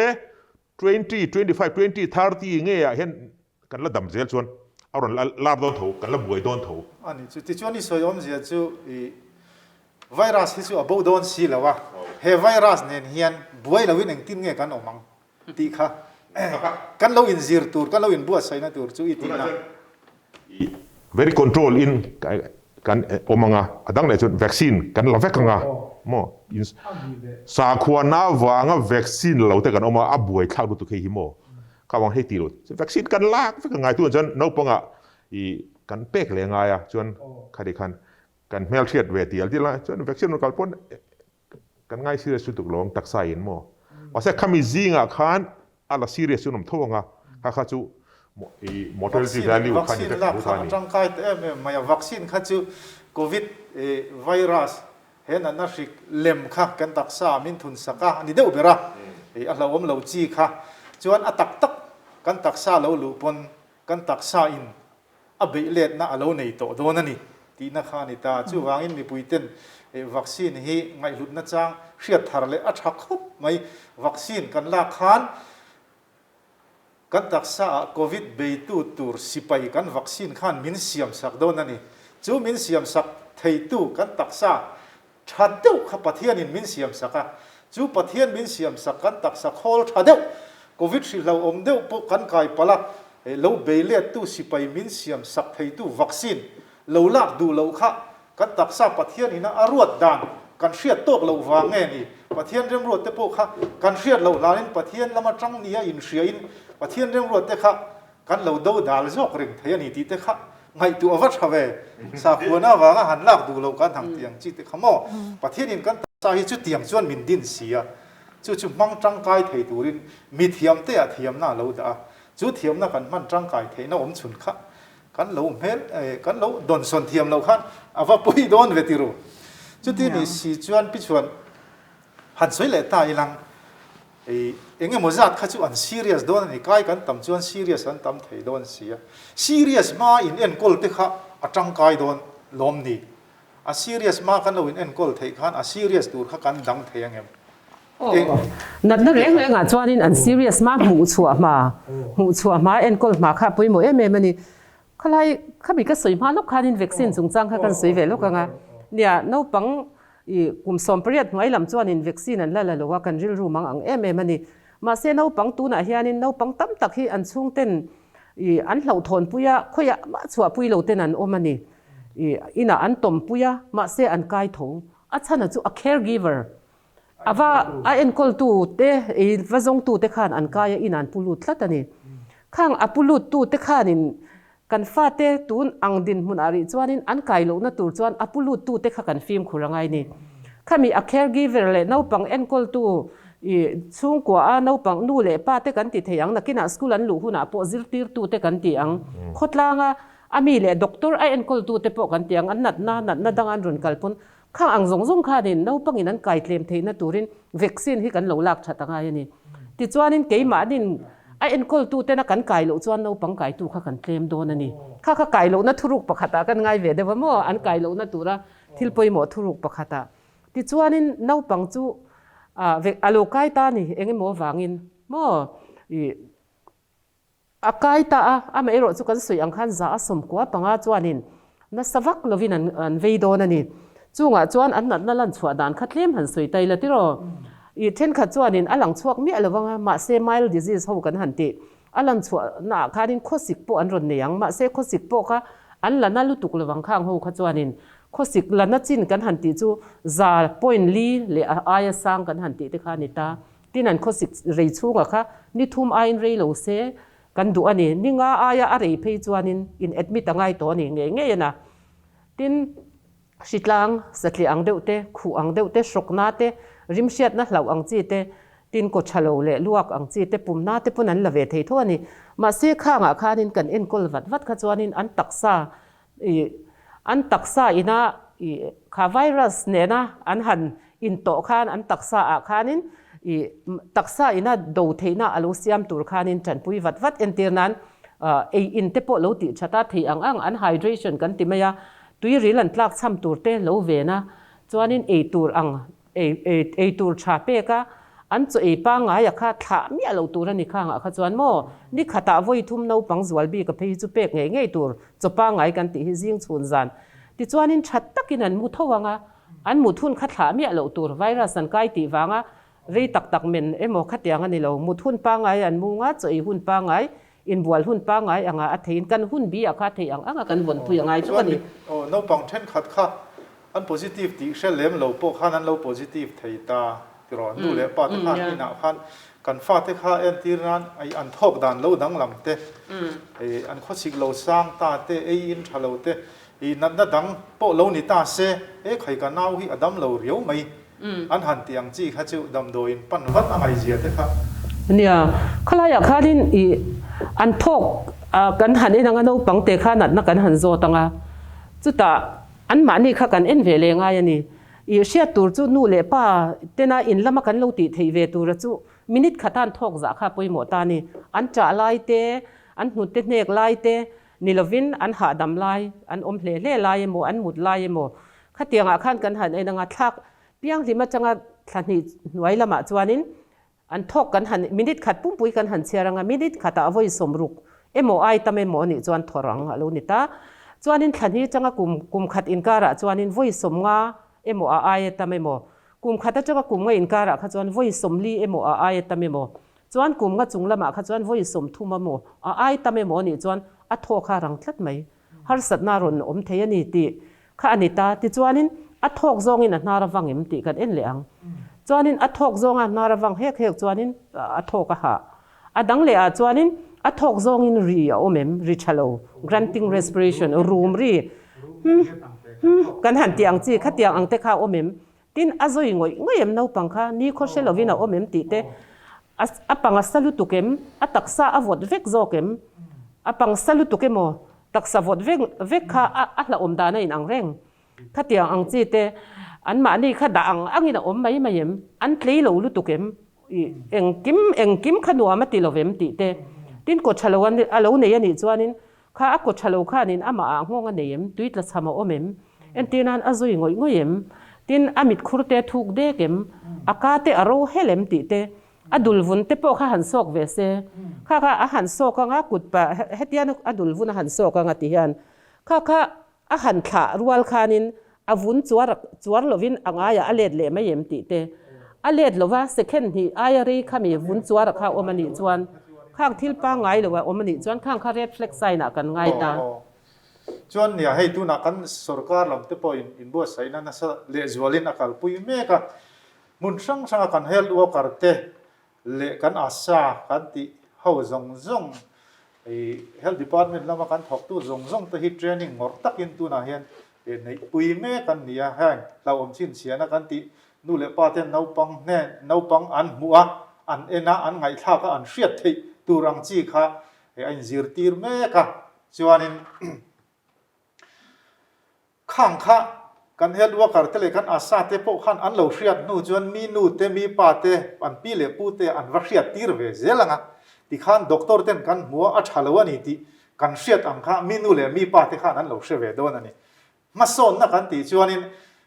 2025, 2030 nge ah hian Kan la dam zel chuan a rawn lar dawn tho, kan la buai dawn tho. A ni chu. Tichuan i sawi awmzia chu i virus hi chu a bo dawn si lo a, he virus nen hian buai loin engtin nge kan awm ang tih kha kan lo inzir tur, kan lo inbuatsaihna tur chu i tihna. I very control in kan awm ang a, a dang leh chuan vaccine kan la vek ang a maw, sakhuana avanga vaccine lo te kan awm a, a buaithlak lutuk hei hi maw. Ka vang hei ti lo vaccine kan lak vek a ngai tu chuan naupang ah i kan pek leh ngai a chuan khati khan kan hmelhriat ve tial tial a chuan vaccine rawn kal pawn kan ngai serious lutuk lo ang taksa in maw mahse khami zing ah khan a la serious chu an awm tho ang a kha kha chu i mortality value kha ni vek tho ta ni. Tangkai ta em em mai a vaccine kha chu covid virus He natna hrik lem kha kan taksa ah min thun sak a, a ni deuh ber a, a hlauhawm lo chi kha. Chuan a tak tak kan taksa lo luh pawn kan taksa in a beih letna a lo nei tawh dawn a ni tihna kha a ni ta. Chuvangin mipuiten vaccine hi ngaihhlutna chang hriat thar leh a tha khawp mai. Vaccine kan lak khan Kan taksa ah Covid beitu tur sipai kan vaccine khan min siam sak dawn a ni. Chu min siam sak theitu kan taksa tha deuh kha Pathian in min siam sak a. Chu Pathian min siam sak kan taksa khawl tha deuh, Covid hrilhlo awm deuh pawh kan kai palh a, lo bei lettu sipai min siam sak theitu vaccine lo lak duh loh kha kan taksa Pathian ina a ruat dan kan hriat tawk loh vang nge ni? Pathian remruat te pawh kha kan hriat loh hlanin Pathian lama tang nia inhriain Pathian remruat te kha kan lo do dal zawk reng thei a ni tih te kha ngaihtuah va tha ve. Sakhuana avanga han lak duh loh kan hang tih ang chi te kha maw? Pathianin kan taksa hi chutiang chuan min din si a, chu chu hmang tangkai thei turin mithiam te ah thiamna a lo dah a, chu thiamna kan hman tangkai theihna awm chhun kha Kan lo hmel kan lo dawnsawn thiam loh khan a va pawi dawn ve tiru. Chuti ni si chuan pi chuan han sawi leh ta ilang ei eng emaw zat kha chu an serious dawn a ni kai kan tam chuan serious an tam thei dawn si a. Serious hma in enkawl te kha a tangkai dawn lawm ni. A serious hma kan lo in enkawl theih khan a serious tur kha kan dang thei ang em? Aw, natna reng rengah chuanin an serious hma hmuh chhuah hma, hmuh chhuah hma, enkawl hma kha a pawimawh em em a ni. Khalai khami ka sawi hma lawk khanin vaccine chungchang kha kan sawi ve lawk ang a. Nia, naupang i kum 18 hnuai lam chuanin vaccine an la la lo a, kan rilru mang ang em em a ni. Mahse naupang tunah hianin naupang tam tak hi an chhungten i an hlauhthawnpui a, khawiah mah chhuahpui lo ten an awm a ni. I inah an tawmpui a, mahse an kai tho. A chhana chu a caregiver. A va a enkawltu te ei va zawngtu te khan an kai a in an pu lut tlat a ni. Khang a pu lut tu te khanin kan fate tun ang dinhmun ah rih chuanin an kai lohna tur chuan a pu lut tu te kha kan fimkhur a ngai ni. Khami a caregiver leh naupang enkawltu i chhungkua a naupang nu leh pa te kan ti thei ang nakinah school an luh hunah pawh zirtirtu te kan ti ang. Khawtlanga a mi leh doctor a enkawltu te pawh kan ti ang an natna natna dang an rawn kal pawn Khang ang zawng zawng khanin naupangin an kai tlem theihna turin vaccine hi kan lo lak that a ngai a ni. Tichuanin keimahnin a enkawltutena kan kai loh chuan naupang kaitu kha kan tlem dawn a ni. Kha kha kai lohna thuruk pakhatah kan ngai ve deuh a maw? An kai lohna tura thil pawimawh thuruk pakhatah. Tichuanin naupang chu a lo kai ta a ni eng emaw avangin maw? Ih. A kai ta a, amaherawh chu kan sawi ang khan za a 95 chuanin nasa vak lovin an an vei dawn a ni. Chungah chuan an natna lan chhuah dan kha tlem han sawi ta ila tiraw? Ih thenkhat chuanin a lang chhuak miah lo vang a, mahse mild disease ho kan han tih a lan chhuah naah khanin khawsik pawh an rawn nei ang, mahse khawsik pawh kha an la na lutuk lo vang khang ho kha chuanin khawsik la na chin kan han tih chu za point li leh a aia sang kan han tih te kha a ni ta. Tin an khawsik rei chhungah kha ni thum aiin rei lo se kan duh a ni. Ni nga aia a rei phei chuanin in admit a ngai tawh a ni ngei ngei a na. Tin hritlang satliah ang deuh te, khuh ang deuh te, hrawkna te, rimhriatna hlauh ang chi te, tin kaw tha lo leh luak ang chi te, pumna te pawn an la ve thei tho a ni. Mahse khangah khanin kan enkawl vat vat kha chuanin an taksa I an taksa ina i kha virus nena an han intawh khan an taksa ah khanin i taksa ina do theihna a lo siam tur khanin tanpui vat vat entir nan ei in te pawh lo tih that a thei ang ang an hydration kan ti mai a tuiril an tlak cham tur te lo ven a chuanin ei tur ang Ei ei tur tha pek a, an chaw ei pangngai a kha thlah miah loh tur a ni khangah kha chuan maw ni khatah vawi thum naupang zual bik a phei hi chu pek ngei ngei tur chaw pangngai kan tih hi zing chhun zan tichuanin tha takin an mu tho ang a, an mut hun kha thlah miah loh tur virus an kai tih vanga rei tak tak men emaw khatiang a ni lo, mut hun pangngai an mu nga chaw ei hun pangngai inbual hun pangngai anga a theiin kan hun bi ah kha a thei ang anga kan vawnpui a ngai tluk a ni. Chuan naupang thenkhat kha An positive tih hre lem lo pawh khan an lo positive thei ta tiraw? Nu leh pa te khan inah khan kan fate kha entir nan an thawk dan lo danglam te, an khawchhik lo sang ta te, ei in tha lo te, i natna dang pawh lo ni ta se, e khai ka nau hi a dam lo riau mai an han tih ang chi kha chu damdawiin pan vat a ngaihzia te kha. Nia, khalaiah khanin i an thawk kan han en anga naupang te kha natna kan han zawt anga chutah Anmahni kha kan en ve leh ngai a ni. I hriat tur chu nu leh pa tena in lama kan lo tih theih ve tura chu minute khatan thawk zah kha pawimawh ta a ni. An ṭah lai te, an hnute hnek lai te ni lovin an hahdam lai, an awm hle hle lai emaw, an mut lai emaw khatiangah khan kan han en anga thlak pianghlim atanga thla hnih hnuai lamah chuanin An thawk kan han, minute khat pumpui kan han chhiar anga minute khatah vawi 60 emaw ai tam emaw anih chuan thaw rang a lo ni ta. Chuanin thla hnih atanga kum kum khat inkarah chuanin vawi 50 emaw a aia tam emaw, kum khat atanga kum nga inkarah kha chuan vawi 40 emaw a aia tam emaw, chuan kum nga chung lamah kha chuan vawi 30 emaw a ai tam emaw anih chuan a thaw kha rang tlat mai. Harsatna rawn awm thei a ni tih kha a ni ta. Tichuanin a thawk zawngin a hnar a vang em tih kan en leh ang. Chuanin a thawk zawnga hnar a vang hek hek chuanin a thawk a hah. A dang leh ah chuanin a thawk zawngin ri a awm em, ri tha lo, grunting respiration, rum ri, hum, hum, kan han tih ang chi khatiang ang te kha a awm em. Tin, a zawi ngawih ngawih em naupang kha nikhaw hre lovin a awm em tih te, a pang a sa lutuk em, a taksa a vawt vek zawk em, a pang sa lutuk emaw taksa vawt vek vek kha a hlauhawm dan a inang reng. Khatiang ang chi te anmahni kha dah ang angin a awm mai mai em, an tlei lo lutuk em, i engkim engkim kha nuam a ti lo vem tih te, tin kaw tha lo a lo nei a nih chuanin Kha a kaw tha lo khanin amah ah nghawng a nei em? Tui tla chham a awm em? Entir nan a zui ngawih ngawih em? Tin, a mit khur te thuk dek em? A ka te a ro hel em tih te, a dul vun te pawh kha han sawk ve se. Kha kha a han sawk anga kut pa hetian a dul vun a han sawk anga ti hian kha kha a han thlah rual khanin a vun chuar chuar lovin a ngaiah a let leh mai em tih te a let lova second hnih aia rei khami vun chuar a kha awm a nih chuan khang thil pangngai lo a awm a nih chuan khang kha red flag sign ah kan ngai ta. Chuan nia hei tunah kan sorkar lam te pawhin inbuatsaihna nasa lehzualin a kalpui mek a. Hmun hrang hranga kan health worker te leh kan ASHA kan tih ho zawng zawng ih health department lama kan thawktu zawng zawng te hi training ngawrh takin tunah hian neihpui mek an ni a, heng hlauhawm chhinchhiahna kan tih nu leh pa ten naupang hnen naupang an hmuh a, an en a, an ngaihthlak a, an hriat theih tur ang chi kha a inzirtir mek a, chuanin Khang kha kan health worker te leh kan ASHA te pawh khan an lo hriat hnu chuan mi nu te, mi pa te, an pi leh pu te an va hriat tir ve zel ang a. Tikhan doctor ten kan hmu a, a tha lo a ni tih kan hriat ang kha mi nu leh mi pa te khan an lo hre ve dawn a ni. Hmasawnna kan tih chuanin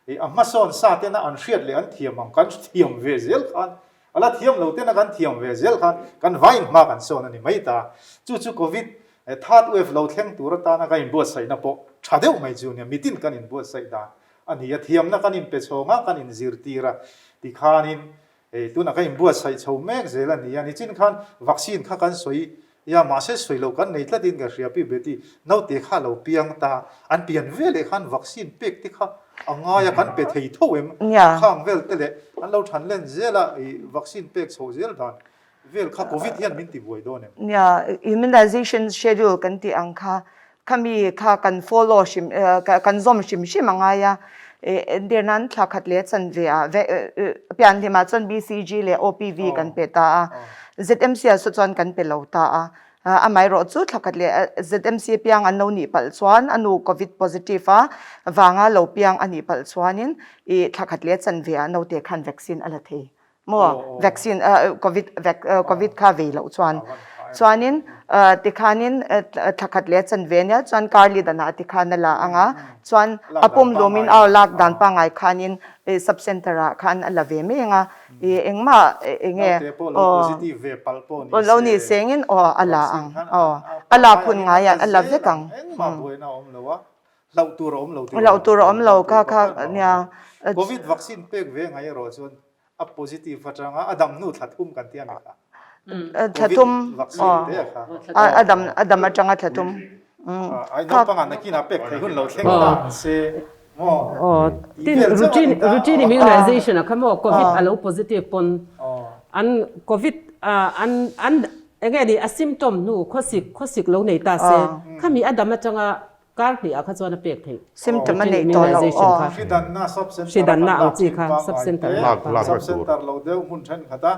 a hmasawn sa tena an hriat leh an thiam ang kan thiam ve zel khan a la thiam lo tena kan thiam ve zel khan kan vaiin hma kan sawn a ni mai ta. Chu chu Covid third wave lo thleng tur atana kan inbuatsaihna pawh tha deuh mai chu nia, mitin kan inbuatsaih dan a ni a, thiamna kan inpe chhawng a, kan inzirtir a, tikhanin tunah kan inbuatsaih chho mek zel a ni a, nichin khan vaccine kha kan sawi Ya, mahse sawi lo kan nei tlatin ka hria pi Betty, naute kha lo piang ta, an pian ve leh khan vaccine pek te kha a ngai a, kan pe thei tho em? Khang vel te leh an lo than len zel a, i vaccine pek chhoh zel dan vel kha covid hian min ti buai dawn em? Nia, immunization schedule kan tih ang kha, khami kha kan follow hrim, kan zawm hrim hrim a ngai a, entir nan thla khat leh chanve ah pian hlimah chuan BCG leh OPV kan pe ta a, ZMC ah saw chuan kan pe lo ta a, amaherawh chu thla khat leh ZMC piang an lo nih palh chuan a nu covid positive a vanga lo piang a nih palh chuanin ih thla khat leh chanve ah naute khan vaccine a la thei. Maw vaccine covid covid kha vei loh chuan chuanin tikhanin thla khat leh chan ve ania chuan karli danah tikhan a la anga chuan a pum lumin a lak dan pangngai khanin sub center ah khan a la ve mai anga i engmah enge aw lo ni sengin aw a la ang aw a lak hun ngaiah a la vek ang. Hlauh tur a awm lo tih Hlauh tur a awm lo kha kha nia. Covid vaccine pek ve ngai erawh chuan a positive atanga a dam hnu thla thum kan ti a mi kha. Thla thum vaccine te kha. A dam a dam atanga thla thum. Ai naupang ah nakin ah pek thei hun lo thleng ta se maw. Aw tin routine routine immunization a kha maw covid a lo positive pawn an covid an an enge ni a symptom hnu khawsik khawsik lo nei ta se khami a dam atanga Kar hnih ah kha chuan a pek theih. Symptom a neih tawh loh aw. Hri danna sub center Hri danna ang chi kha sub center lak pa. Sub center lo deuh hmun thenkhat a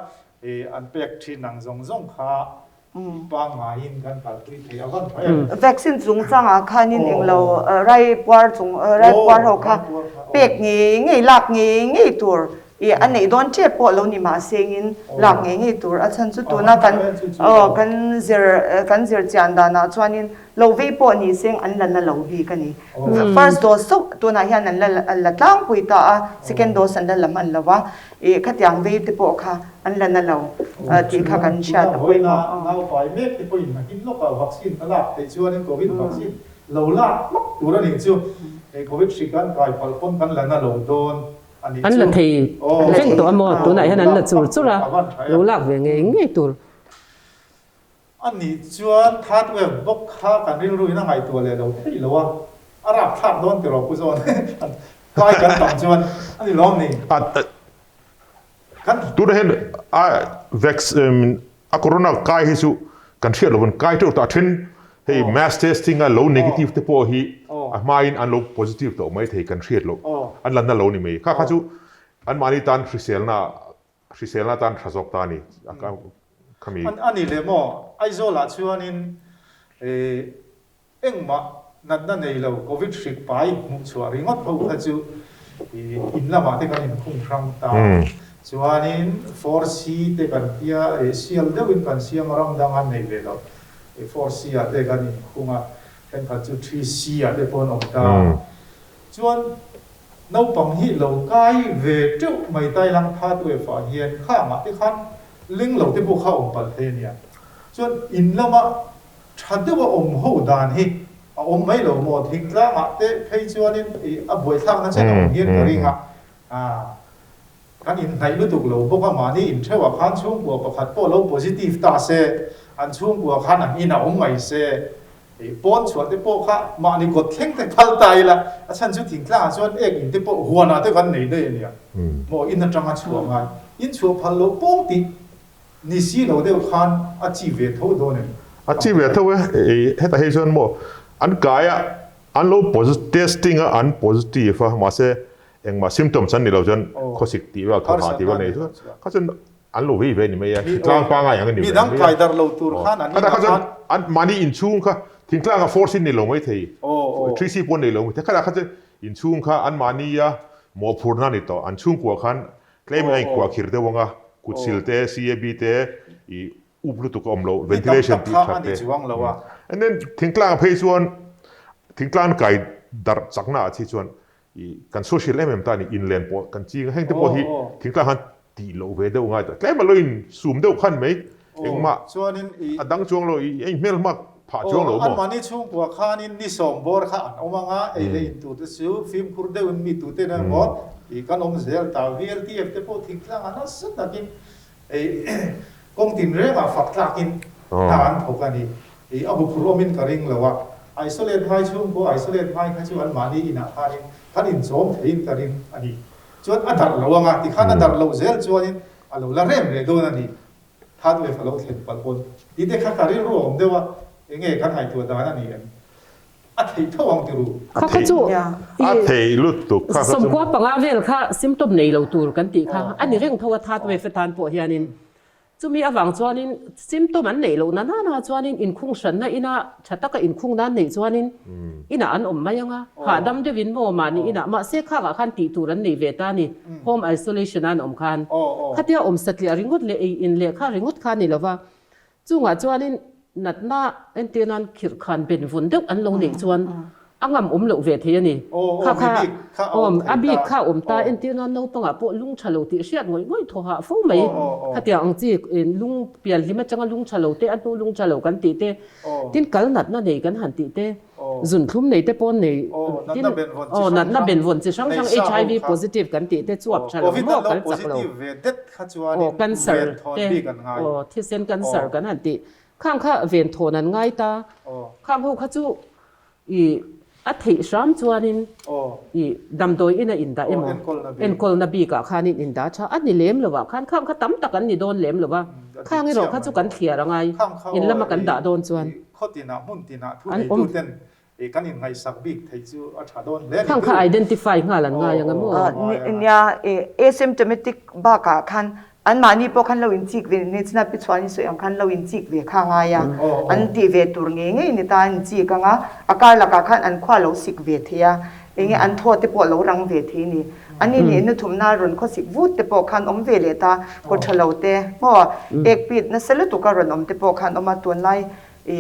an pek thin ang zawng zawng kha pangngaiin kan kalpui thei a van tha em. Vaccine chungchang ah khanin englo rai puar chung rai puar ho kha pek ngei ngei lak ngei ngei tur I a neih dawn tep pawh lo ni mah sengin lak ngei ngei tur a chhan chu tuna kan aw kan zir kan zir chian danah chuanin lo vei pawh ni seng an la na lo bik a ni. First dose chauh tunah hian an la la tlangpui ta a, second dose an la la hman lo a, i khatiang vei te pawh kha an la na lo tih kha kan hriat a pawimawh. Tuna naupai mek te pawhin nakin lawkah vaccine a lak theih chuanin covid vaccine lo lak hlawk tur a nih chu covid hri kan kai palh pawn kan la na lo dawn. An la thei reng tawh a maw? Tunah hian an la chur chur a, lo lak ve ngei ngei tur. A nih chuan third wave bawk kha kan rilru in a ngaihtuah leh lo theih lo a, a rapthlak dawn tiraw Pu Zawn? Kai kan tam chuan a ni lawm ni? Kan. Tunah hian a vaccine A corona kai hi chu kan hriat lo an kai teuh tah then hei mass testing a lo negative te pawh hi a hmain an lo positive tawh mai thei kan hriat loh an la na lo ni mai kha kha chu an mahni tan hriselna hriselna tan tha zawk ta a ni khami. A ni leh maw Aizawl ah chuanin Engmah natna nei lo Covid hrik pai hmuh chhuah ringawt ho kha chu in lamah te kan inkhung hrang ta. Chuanin 4C te kan tia sial deuhin kan siam a ram dang an nei ve lo. 4C ah te kan inkhung a, thenkhat chu 3C ah te pawh an awm ta. Chuan naupang hi lo kai ve teuh mai Thailand kha tu efah hian khangah te khan ling lo te pawh kha awm palh thei a nia. Chuan in lama Tha deuh a awm ho dan hi a awm mai lo maw? Thingtlangah te phei chuanin ih a buaithlakna chen a awm hian ka ring a, kan inhnaih lutuk lo bawk a, mahni intheuhah khan chhungkua pakhat pawh lo positive ta se, an chhungkua khan an in a awm mai se. Hei pawn chhuah te pawh kha mahni kawt thleng te phal ta ila, a chhan chu thingtlang ah chuan ek in te pawh huan ah te kan nei daih a nia maw, in atanga chhuah ngai in chhuah phal loh pawng tih ni si lo deuh khan a chi ve tho dawn em? A chi ve tho e, hetah hei chuan maw an kai a, an lo testing a an positive a mahse engmah symptoms an ni lo chuan khawsik tih vel thawhah tih vel nei chuan kha chuan An lo vei ve ni mai a, hritlang pangai ang a ni ve mai a. Midang kai darh lo tur khan an inah khan. An mahni inchhung kha thingtlang a force in nei lo mai thei, 3C pawh an nei lo mai thei. Khatah kha chuan inchhung kha an mahnia mawhphurhna a ni tawh. An chhungkua khan tlem in a inkuah khir deuh ang a, kutsil te, CAB te i up lutuk a awm lo, ventilation tih that te. And then thingtlang ah phei chuan thingtlang kai darh chakna ah chi chuan I kan social em em ta a ni, inlen pawh kan ching a, heng te pawh hi thingtlang khan tih loh ve deuh ngai tawh, tlem a lo in sum deuh khan mai, engmah a dang chuang lo, i hmel hmak phah chuang lo maw? Anmahni chhungkua khanin ni sawm bawr kha an awm ang a, ei leh in tur te chu fimkhur deuhin mi tute nen emaw i kan awm zel ta, VLTF te pawh thingtlang ah nasa takin kawng tinrengah fak tlakin hna an thawk a ni. I a huphurh awmin ka ring lo a, isolate ngai chhungkua isolate ngai kha chu anmahni inah khanin kan inchawm theiin ka ring a ni. Chuan a darh lo anga tikhan a darh loh zel chuanin a lo la rem leh dawn a ni. Third wave a lo thlen palh pawn tih te kha ka rilru a awm deuh a, enge kan ngaihtuah dan a ni em? A theih tho ang ti ru. Kha kha chu A theih lutuk kha kha chu. 15 vel kha symptom nei lo tur kan tih kha a ni reng tho a third wave atan pawh hianin Chumi avang chuanin symptom an neih loh na nana chuanin inkhung hranna ina tha taka inkhung nan neih chuanin inah an awm mai ang a, hahdam deuhin maw mahni inah mahse khakah khan tih tur an nei ve ta a ni, home isolation a an awm khan khatia awm satliah ringawt leh ei in leh kha ringawt kha a ni lova, chungah chuanin Natna entir nan khirh khan ben vun deuh an lo neih chuan a ngam awm loh ve thei a ni. Kha kha awm a bik kha awm ta entir nan naupangah pawh lung tha lo tih hriat ngawih ngawih thaw hah fo mai. Khatiang ang chi lung pian hlim atanga lung tha lo te a hnu lung tha lo kan tih te tin kal natna nei kan han tih te Zunthlum nei te pawn nei tin aw natna benvawn chi hrang hrang HIV positive kan tih te chuap tha lo maw kal chak lo aw cancer te aw thisen cancer kan han tih khang kha venthawn an ngai ta khang ho kha chu i a theih hram chuanin i damdawi in a indah emaw enkawlna bik ah khanin indah tha a ni lem lo ah khan khang kha tam tak an ni dawn lem lo a khang erawh kha chu kan thliar a ngai in lama kan dah dawn chuan. Khaw tinah hmun tinah thu neitu ten kan inngaihsak bik theih chu a tha dawn hle a ni. Khang kha identify nghal an ngai ang a maw? Nia, asymptomatic bakah khan anmahni pawh khan lo inchik ve ni china pi chhuan i sawi ang khan lo inchik ve kha a ngai a, an tih ve tur ngei ngei ni ta an inchik ang a, a kar lakah khan an khua lo sik ve thei a, enge an thaw te pawh lo rang ve thei ni. Ani nih na thumna rawn khawsik vut te pawh khan awm ve leh ta, kaw tha lo te maw, ek pit nasa lutuk a rawn awm te pawh khan awm a, tunlai i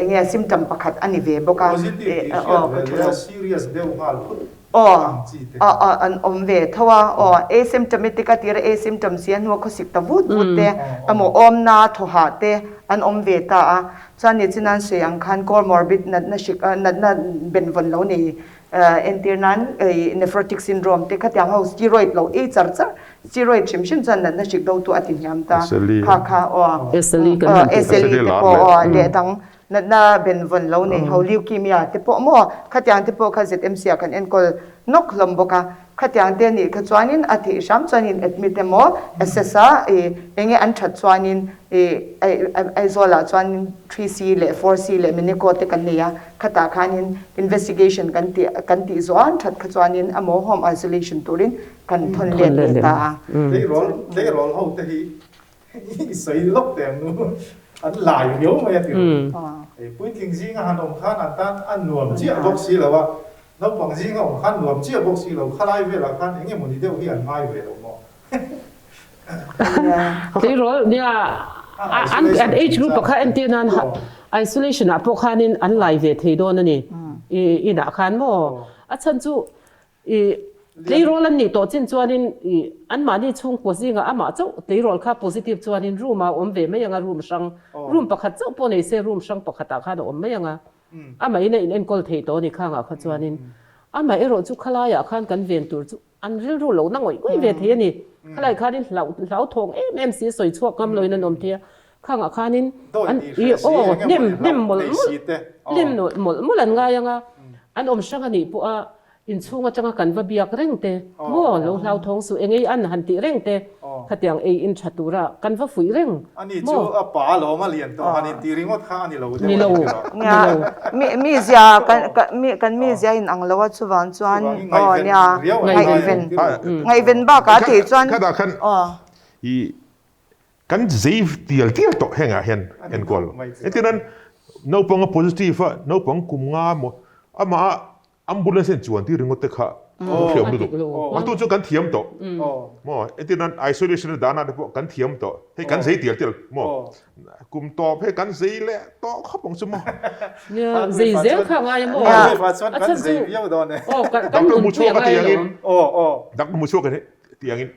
enge symptom pakhat a ni ve bawk a, aw kaw tha lo. Serious deuh nghal phut ang chi te. Aw an awm ve tho a, aw asymptomatic a tira asymptom si a hnua khawsik ta vut vut te emaw awmna thawhah te an awm ve ta a, chuan ni chin an sawi ang khan comorbid natna hrik natna benvawn lo nei Entir nan nephrotic syndrome te khatiang ho steroid lo ei char char, steroid hrim hrim chuan natna hrik do tu a ti hniam ta kha kha aw SLE kan han tih SLE te pawh aw leh dang natna benvawn lo nei ho leukemia te pawh maw khatiang te pawh kha ZMC ah kan enkawl nawk hlawm bawk a khatiang te nih kha chuanin a theih hram chuanin admit emaw assess a enge an that chuanin Aizawl ah chuanin 3C leh 4C leh Minico te kan nei a. Khatah khanin investigation kan tih kan tih zawh an that kha chuanin emaw home isolation turin kan thawn let leh ta a. Tleirawl tleirawl ho te hi i sawi lawk teh ang nu an lai riau mai a ti rawh. Puitling zinga han awm khan an tan a nuam chiah bawk si lo a, naupang zinga awm khan nuam chiah bawk si lo, khalai velah khan eng emawni deuh hi an ngai ve lo maw? Tleirawl nia an an age group kha entir nan isolation ah pawh khanin an lai ve thei dawn a ni i inah khan maw a chhan chu i tleirawl an nih tawh chin chuanin i anmahni chhungkaw zingah amah chauh tleirawl kha positive chuanin room ah a awm ve mai ang a room hrang room pakhat chauh pawh nei se room hrang pakhatah khan a awm mai ang a amah in a in enkawl thei tawh a ni khangah kha chuanin amah erawh chu khalaiah khan kan ven tur chu An rilru lohna ngawih ngawih ve thei a ni. Khalai khanin hlauh hlauthawng em em si sawi chhuak ngam loin an awm thei a. Khangah khanin an i aw hnem hnem mawlh mawlh hnem mawlh mawlh an ngai ang a, an awm hrang a nih pawh a inchhung atanga kan va biak reng te maw lo hlauthawng suh eng ei an han tih reng te khatiang ei in tha tura kan va fuih reng Ani chu a pa alawm a lian tawh han inti ringawt kha a ni lo deuh a ni lo. Nia mi zia kan mi zia in ang lo a chuvang chuan aw nia ngaihven ngaihven bakah a theih chuan aw i Kan zei tial tial tawh hengah hian enkawl. Entirnan naupang a positive a, naupang kum nga maw amah ambulance hian chuan tir ringawt te kha a thiam lutuk. A tu chu kan thiam tawh maw. Entirnan isolation a danah te pawh kan thiam tawh. Hei kan zei tial tial maw. Kum tawp hei kan zei leh tawh khawp ang chu maw. Nia zei zel kha ngai a maw. A chhan chu kan nunpui a ngai alawm. Doctor Muchhuaka tiangin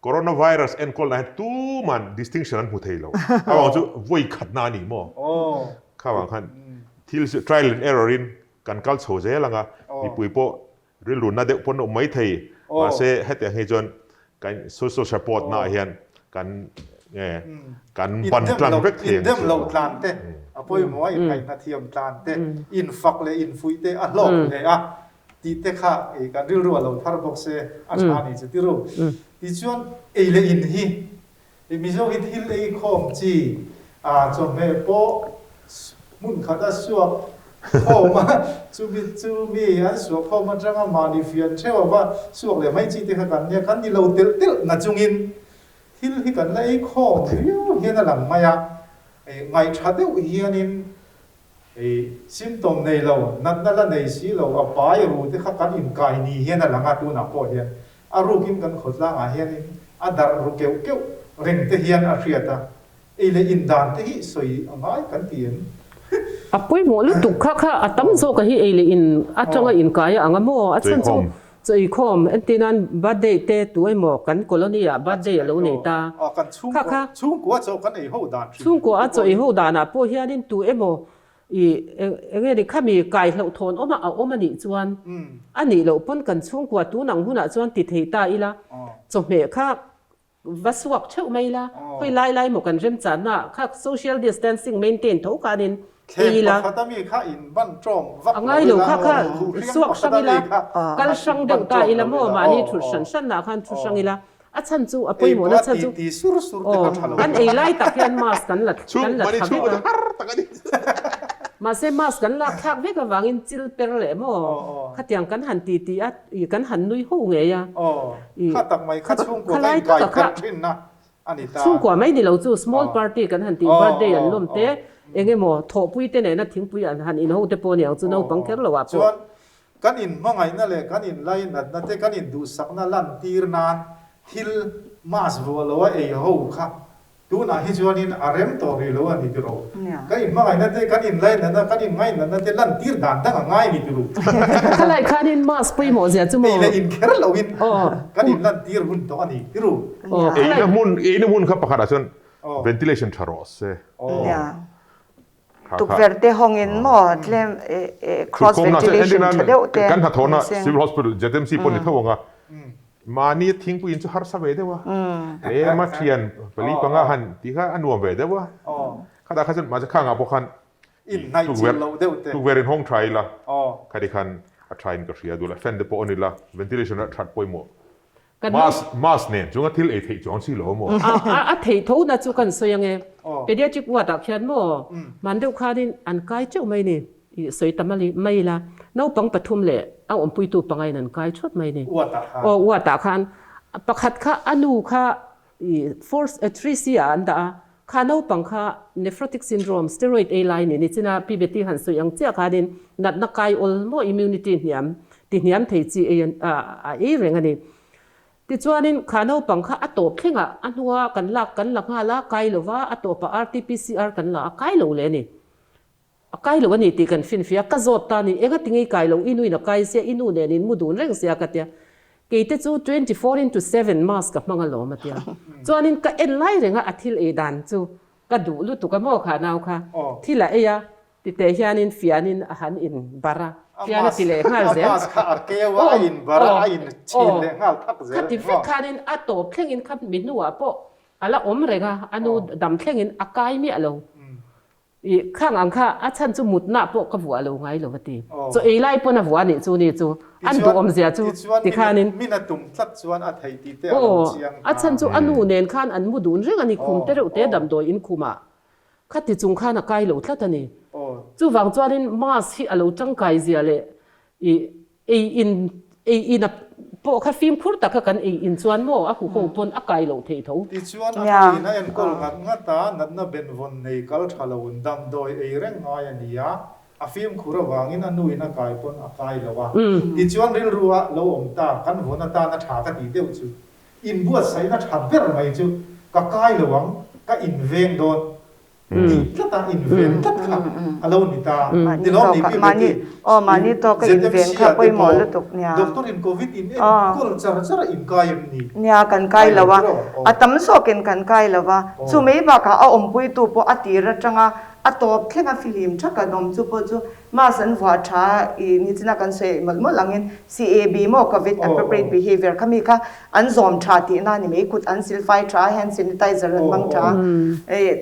Coronavirus enkawlna hian tuman distinction an hmu thei lo. Avang chu vawi khatna a ni maw? Kha vang khan thil chu trial and error in kan kal chho zel ang a, mipui pawh rilru na deuh pawn a awm mai thei. Mahse hetiang hi chuan kan social support na ah hian kan nge kan ban tlang vek thei ang chu. Indem loh tlan te a pawimawh a, inngaihnathiam tlan te, infak leh infuih te a hlawk hle a. Tih te kha kan rilru a lo thar bawk se a tha a ni chu ti ru. Tichuan ei leh in hi Mizo hi thil ei khawm chi chawhmeh pawh hmun khat a suak khawm a, chumi chumi an suak khawm atanga mahni fian theuh a va suak leh mai chi te kha kan nia, kan ni lo telh telh na chungin thil hi kan la ei khawm viau hian a lang mai a, ngaihṭha deuh hianin Hei symptom nei lo, natna la nei si lo, a pai ru te kha kan inkai ni hian a lang a, tunah pawh hian a rukin kan khawtlangah hianin a darh ru keuh keuh reng te hian a hriat a, ei leh in dan te hi sawi a ngai kan ti em? A pawimawh lutuk kha kha a tam zawk a hi ei leh in atanga inkai a ang a maw? A chhan chu chawikhawm entir nan birthday te tu emaw kan colony ah birthday a lo nei ta kha kha chhungkua chaw kan ei ho dan hrim chhungkua a chaw ei ho danah pawh hianin tu emaw i enge ni khami kai hlauh thawn awm a a awm a nih chuan a nih loh pawn kan chhungkua tun ang hunah chuan ti thei ta ila chawhmeh kha Va suak theuh mai la, khawi lai lai maw kan remchanna ah kha social distancing maintain tho khanin ei ila. Thleng pakhat ami kha in ban tawm vak lo ila, kha kha suak hrang ila, kal hrang deuh ta ila maw mahni thut hran hran ah khan thu hrang ila, a chhan chu a pawimawh na chhan chu kan ei lai tak hian mask kan la kan la thla vek a, mahse mask kan lak thlak vek avangin chil per leh maw khatiang kan han ti ti a kan han nui ho ngei a. I kha tak mai kha chhungkua ka inkai kher thin na a ni ta. Chhungkua mai ni lo chu small party kan han tih birthday an lawm te eng emaw thawhpui te nena thingpui an han inho te pawh a ni ang chu naupang kher lo ah pawh. Chuan kan inhmangaihna leh kan inlainatna te kan induhsakna lantir nan thil mask vuah lo a ei ho kha Tunah hi chuanin a rem tawh rih lo a ni tiraw? Kan inhmangaihna te, kan inlainatna, kan inngainatna te lantir dan dang a ngai ni tiraw? Khalai khanin mask pawimawh zia chu maw? Ei leh inkher loin kan inlantir hun tawh a ni tiraw? Eina hmun, eina hmun kha pakhatah chuan ventilation tha rawh se. Tukverh te hawngin maw tlem cross ventilation tha deuh te Kan hnathawhna Civil Hospital ZMC pawh ni tho ang a, mahni thingpui in chu harsa ve deuh a, tlema thian pali panga han tih kha a nuam ve deuh a, khatah kha chuan mahse khangah pawh khan tukverh in hawng tha ila khati khan a tha in ka hria duh la, fan te pawh on ila ventilation a that pawimawh. Mask mask nen chunga thil ei theih chuang si lo maw? A theih tho na chu kan sawi ange. Pediatric ward ah khian maw hman deuh khanin an kai teuh mai ni. I sawi ta mai ila naupang pathum leh a awmpuitu pangain an kai thawt mai ni. Aw ward ah khan pakhat kha a nu kha i four 3C ah an dah a, kha naupang kha nephrotic syndrome steroid ei lai ni nichina Pi Betty han sawi ang chiah khanin natna kai awl maw immunity hniam ti hniam thei chi ei a ei reng a ni. Tichuanin kha naupang kha a tawp thlengah a hnua kan lak kan la nghal a, kai lova a tawpah RTPCR kan la a, kai lo leh a ni. A kai lo a ni tih kan finfiah a, ka zawt ta a ni, enga tinge i kai lo, i nuin a kai sia, i nu nen in mu dun reng sia ka tia, keite chu 24/7 mask ka hmang alawm a tia, chuanin ka en lai reng a, a thil ei dan chu ka duh lutuk a maw kha nau kha, thil a ei a, titeh hianin fianin a han in bar a, fian a ti leh nghal zel, a mask kha a keu a, a in bar a, a in chhin leh nghal thak zel. Khati vek khanin a tawp thlengin kha mi hnuah pawh. a la awm reng a, a nu dam thlengin a kai miah lo. I khang ang kha a chhan chu mutna pawh ka vuah lo ngai lo a ti. Chaw ei lai pawn a vuah anih chu ni chu an duhawm zia chu tikhanin. Min a tum tlat chuan a thei tih te a lo chiang ta. A chhan chu a nu nen khan an mu dun reng a ni, khum te reuh te damdawi in khumah khati chung khan a kai lo tlat a ni. Chuvang chuanin mask hi a lo tangkai zia leh i Ei in, ei in a pawh kha fimkhur taka kan ei in chuan maw a huho pawn a kai loh theih tho. Tichuan a hmuin a enkawl ngat ngat a, natna benvawn nei kal tha lo damdawi ei reng ngai a ni a, a fimkhur avangin a nuin a kai pawn a kai lo a. Tichuan rilru a lo awm ta, kan vawn atana tha ka tih deuh chu inbuatsaihna tha ber mai chu ka kai lo ang, ka inveng dawn. Tih tlat a, inven tlat kha a lo ni ta. Ni lawm ni pi Betty? ZMC ah te pawh doctor in covid in enkawl char char a inkai em ni? Nia, kan kai lo a, a tam zawkin kan kai lo a. Chu mai bakah a awmpuitu pawh a tir atanga a tawp thleng a fihlim tha kan awm chu pawh chu mask an vuah tha i nichina kan sawi mawlh mawlh angin CAB maw covid appropriate behaviour kha mi kha An zawm tha tihna a ni mai, kut an silfai tha, hand sanitizer an hmang tha.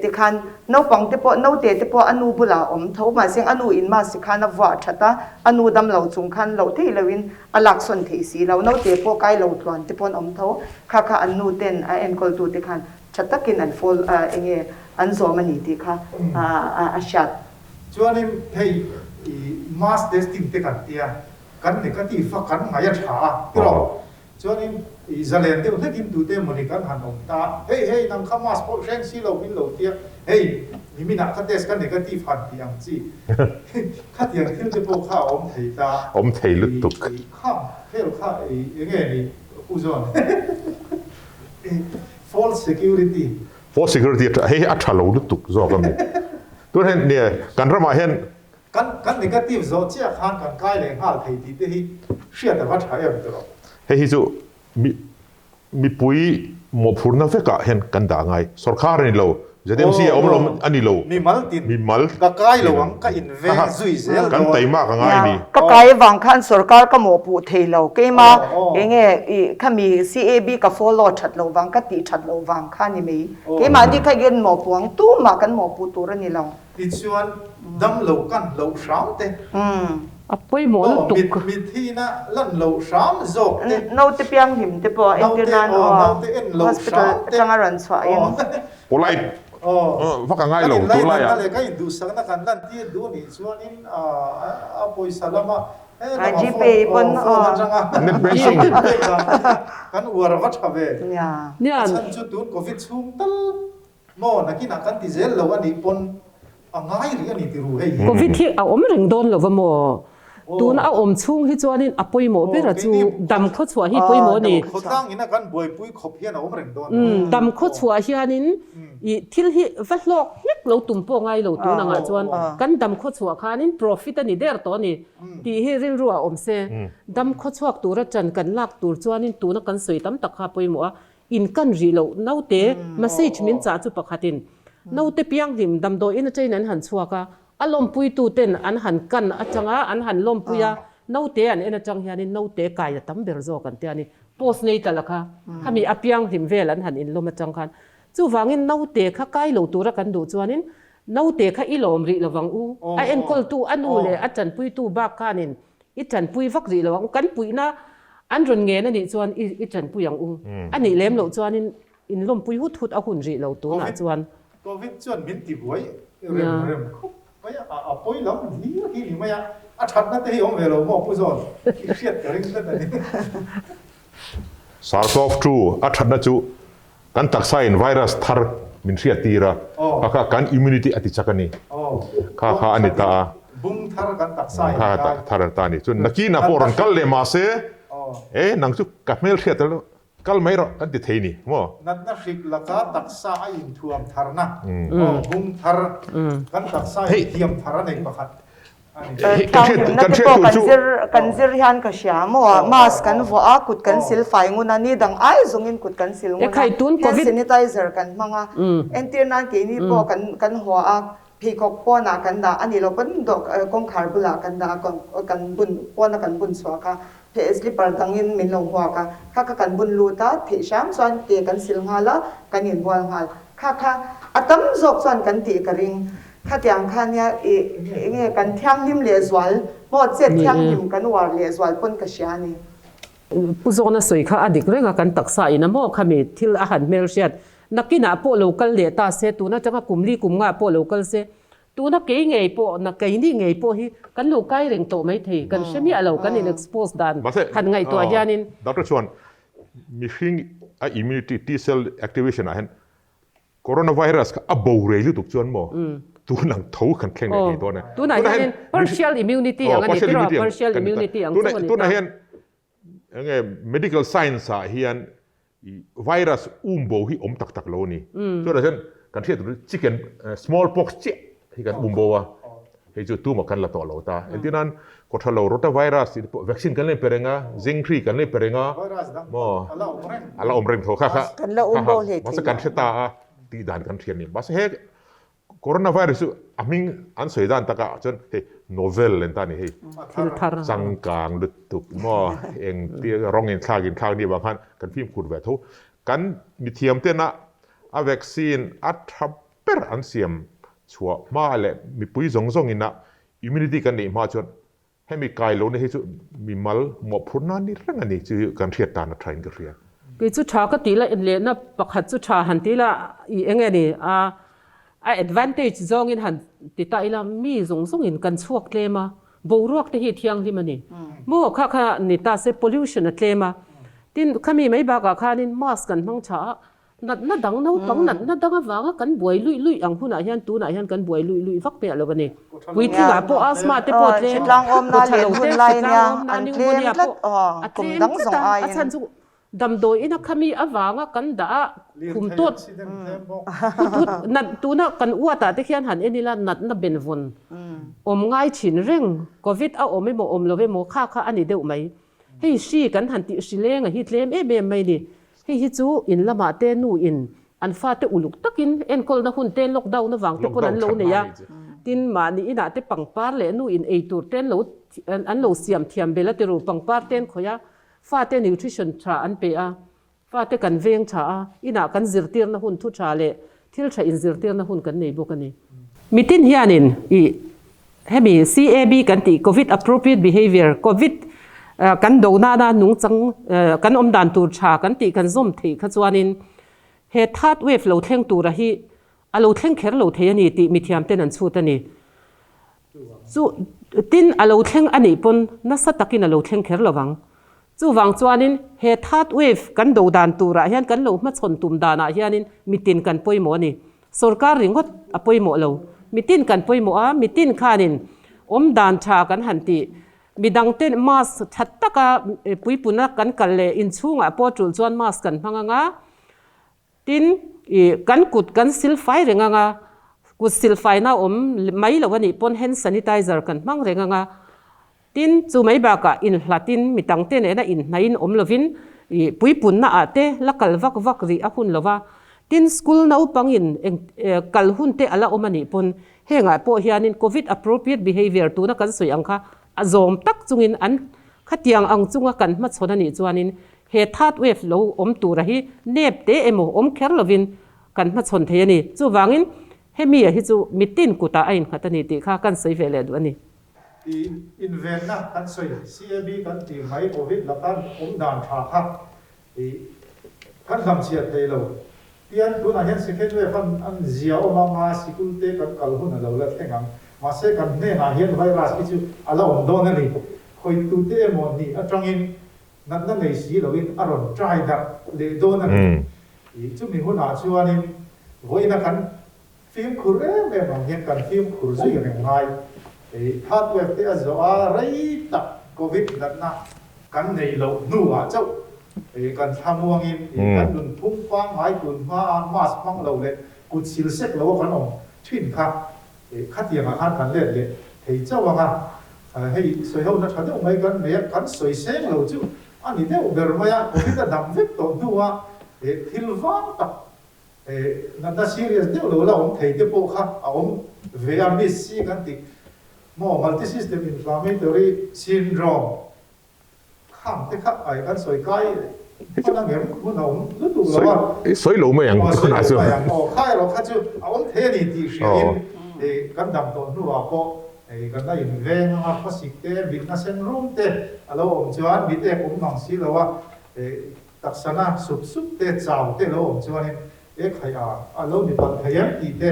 Tikhan naupang te pawh, naute te pawh a nu bulah a awm tho, mahse a nu in mask khan a vuah that a, a nu dam lo chung khan loh theih lohin a laksawn theih si lo. Naute pawh kai lo tluan te pawh an awm tho, kha kha an nu ten a enkawltu te khan tha takin an follow eng nge an zawm a ni tih kha a hriat. Chuanin hei i mass testing te kan tia, kan negative a kan ngaih a tha a, tiraw? Chuanin i zalen deuh hlekin tute mawni kan han awm ta, hei hei nang kha mask pawh hreng si lo min lo tia, hei niminah ka test ka negative han tih ang chi khatiang thil te pawh kha a awm thei ta. Awm thei lutuk. I kham khel kha i enge ni Pu John false security. False security hei hi a tha lo lutuk zawk a mi. Tun hian nia kan ramah hian Kan kan negative zawh chiah khan kan kai leh nghal thei tih te hi hriat a va tha em tawh. Hei hi chu mi mipui mawhphurna vekah hian kan dah ngai. Sorkar a ni lo, ZMC a awm lo a ni lo. Mimal tin mimal ka kai lo ang ka inveng zui zel dawn. Kan taimak a ngai a ni. Ka kai avang khan sorkar ka mawhpuh thei lo. Keima enge i khami CAB ka follow that loh vang ka tih that loh vang kha ni mai. Keimahni kha hian mawhpuh ang tumah kan mawhpuh tur a ni lo. Tichuan, damlo kan loh hram te. A pawimawh lutuk. Aw, mit thihna lan loh hram zawk te. Naute pianghlim te pawh entir nan aw, hospital atanga rawn chhuahin. Polite vak a ngai lo tun laiah. Kan inlainatna leh kan induhsakna kan lantir duh anih chuanin a pawisa lama helamah phone phone atanga Net banking kan uar va tha ve. A chhan chu tun covid chhung tal. Maw, nakinah kan ti zel lo a nih pawn a ngai rih a ni ti ru hei hi. Covid hi a awm reng dawn lo va maw? Tuna a awm chhung hi chuanin a pawimawh ber a chu dam khawchhuah hi pawimawh a ni. Khawtlang ina kan buaipui khawp hian a awm reng dawn lo. Dam khawchhuah hianin i thil hi va hlawk hlek lo tum pawh ngai lo tun angah chuan kan dam khawchhuah khanin profit a ni der tawh a ni tih hi rilru ah awm se. Dam khawchhuak tura ṭan kan lak tur chuanin tuna kan sawi tam tak kha a pawimawh a. In kan rih loh naute message min chah chu pakhatin naute pianghlim damdawiin atangin an han chhuak a, a lawmpuitu ten an han kan atanga an han lawmpui a, naute an en atang hianin naute kai a tam ber zawk an tia ni. Post nei ta la kha, khami a pianghlim vel an han inlawm atang khan. Chuvangin naute kha kai lo tura kan duh chuanin naute kha i lawm rih lovang u, a enkawltu a nu leh a tanpuitu bak khanin I tanpui vak rih lo ang u, kan puihna an rawn ngen a nih chuan i tanpui ang u. A nih lem loh chuanin in lawmpui hut hut a hun rih lo tunah chuan. Covid chuan min ti buai rem rem khawp mai a, a pawi lam hlir hi ni mai a, a thatna te hi awm ve lo maw Pu Zawn, i hriat ka ring tlat a ni. SARS-CoV-2 a thatna chu Kan taksa in virus thar min hriat tir a, kha kha kan immunity a ti chak a ni. Kha kha a ni ta a. Bung thar kan taksa in kai. Kha thar a ta a ni. Chuan nakin ah pawh rawn kal leh mahse, e nang chu ka hmel hriat alo kal mai rawh kan ti thei ni maw? Natna hrik laka taksa a inthuam tharna, bung thar kan taksa in thiam thar a nei pakhat. Thianghlimna te pawh kan zir kan zir hian ka hria maw mask kan vuah a kut kan sil fai ngun a ni dang ai zawngin kut kan sil ngun a hand sanitizer kan hmang a entir nan keini pawh kan kan haw a pheikhawk pawnah kan dah a ni lo pawn dawh kawngkhar bulah kan dah a kan bun pawna kan bun chhuah kha. He slipper dangin min lo hmuak a, kha kha kan bun lut a, theih hram chuan ke kan sil nghal a, kan inbual nghal. Kha kha a tam zawk chuan kan tih ka ring. Khatiang kha nia i enge kan thianghlim lehzual maw chet thianghlim kan uar lehzual pawn ka hria a ni. Pu Zawna sawi kha a dik reng a, kan taksa in a maw khami thil a han hmelhriat nakinah pawh lo kal leh ta se, tun atanga kum li kum ngah pawh lo kal se, Tuna kei ngei pawh, na keini ngei pawh hi kan lo kai reng tawh mai thei, kan hre miah lo, kan in expose dan han ngaihtuah hianin. Doctor chuan mihring a immunity T-cell activation ah hian coronavirus kha a bo rei lutuk chuan maw tun ang tho kan thleng leh thei dawn a. Tunah hianin partial immunity ang a ni tiraw, partial immunity ang chu a ni ta. Tunah hian Enge medical science ah hian virus um bo hi awm tak tak lo a ni. Chuan ah hian kan hriat tur chu chicken small pox chiah hi kan um bo a, hei chu tumah kan la tawh lo ta. Engtin nan kawtha lo rotavirus tih te pawh vaccine kan la inpe reng a, zinc hri kan la inpe reng a, maw a la awm reng tho kha kha mahse kan hre ta a tih dan kan hria a ni. Mahse he Coronavirus chu a hming an sawi dan takah chuan hei novel en ta a ni hei. Thil thar. Changkang lutuk maw eng tia rawng inthlak inthlak ni vang khan kan fimkhur ve tho. Kan mithiam tena a vaccine a tha ber an siam chhuah hma leh mipui zawng zawng ina immunity kan neih hma chuan Hemi kai lohna hi chu mimal mawhphurhna ni reng a ni chu kan hriat tan a tha in ka hria. Kei chu tha ka tih la inlehna pakhat chu tha han ti la i eng nge ni a a advantage zawngin han ti ta ila mi zawng zawngin kan chhuak tlem a boruak te hi thianghlim a ni maw kha kha ni ta se pollution a tlem a tin khami mai bakah khanin mask kan hmang tha a Natna dang naupang natna dang avanga kan buai luih luih ang hunah hian tunah hian kan buai luih luih vak miah lo a ni. Puitlingah pawh asthma te pawh a tlem, kawtha lo te, hritlang awmna, pneumonia pawh a tlem tlat a, a chhan chu damdawi ina khami avanga kan dah a khum tawt hut hut nat tuna kan uatah te khian han en ila natna benvawn awm ngai thin reng covid a awm emaw awm lo emaw kha kha a ni deuh mai. Hei hri kan han tih hri leng a hi tlem em em mai ni. Hei hi chu in lamah te nu in an fate uluk takin enkawlna hun te lockdown avang te pawn an lo nei a, tin mahni inah te pangpar leh nu in ei tur te an lo an lo siam thiam bel a ti ru, pangpar te an khawih a, fate nutrition tha an pe a, fate kan veng tha a, inah kan zirtirna hun thu tha leh thil tha inzirtirna hun kan nei bawk a ni. Mitin hianin i Hemi CAB kan tih Covid Appropriate Behavior, Covid kan do nana nungchang kan awm dan tur tha kan tih kan zawm theih kha chuanin he third wave lo thleng tura hi a lo thleng kher lo thei a ni tih mithiam ten an chhut a ni. Chu tin a lo thleng a nih pawn nasa takin a lo thleng kher lo vang. Chuvang chuanin he third wave kan do dan turah hian kan lo hmachhawn tum danah hianin mitin kan pawimawh a ni. Sorkar ringawt a pawimawh lo. Mitin kan pawimawh a, mitin khanin awm dan tha kan han tih. Midangte mask that taka puipuna kan kal leh inchhungah pawh tul chuan mask kan hmang ang a, tin ih kan kut kan sil fai reng ang a, kut sil faina awm mai lo a nih pawn hand sanitizer kan hmang reng ang a, Tin, chu mai bakah inhlatin mi tangte nena inhnaiin awm lovin ih puipunna ah te la kal vak vak rih a hun lova. Tin, school naupangin eng kal hun te a la awm a nih pawn hengah pawh hianin covid appropriate behaviour tuna kan sawi ang kha a zawm tak chungin an khatiang ang chunga kan hmachhawn a nih chuanin he third wave lo awm tura hi nep te emaw awm kher lovin kan hmachhawn thei a ni. Chuvangin hemi a hi chu mitin kutah a innghat a ni tih kha kan sawi ve leh duh a ni. I invenna kan sawi CAB kan tih mai Covid laka awm dan tha kha i kan hlamchhiat thei lo. Tian tunah hian second wave an an zia awm anga sikul te kan kal hun a lo la thleng ang. Mahse kan hnenah hian virus hi chu a la awm dawn a ni. Khawitute emaw ni atangin natna nei si loin a rawn try darh leh dawn a ni. I chumi hunah chuanin vawiina kan Fimkhur em em ang hian kan fimkhur zui reng ngai. Hei third wave te a zawh a, rei tak Covid natna kan neih loh hnuah chauh kan thlamuangin kan nunphung pangngai tun hmaa mask hmang lo leh kut sil sek lo a kan awm thin kha khatiangah khan kan let leh thei chauh ang a. Hei sawihona tha deuh mai kan nei a, kan sawi seng lo chu a ni deuh ber mai a, Covid a dam vek tawh hnuah thil vang tak Natna serious deuh lo la awm thei te pawh kha a awm ve a, MIS-C kan tih maw, Multi-System Inflammatory Syndrome kha Khang te kha ai kan sawi kai hman ang em? Hun a awm lutuk lo a. I sawi lo mai ang tunah chu. Sawi lo mai ang aw. Kha erawh kha chu a awm thei a ni tih hriain kan dam tawh hnuah pawh kan la inveng ang a, khawsik te, mitna sen rum te a lo awm chuan mit ek awm mang si lo a, taksana sup sup te, chau te a lo awm chuanin e khaih a a lo ni palh thei em tih te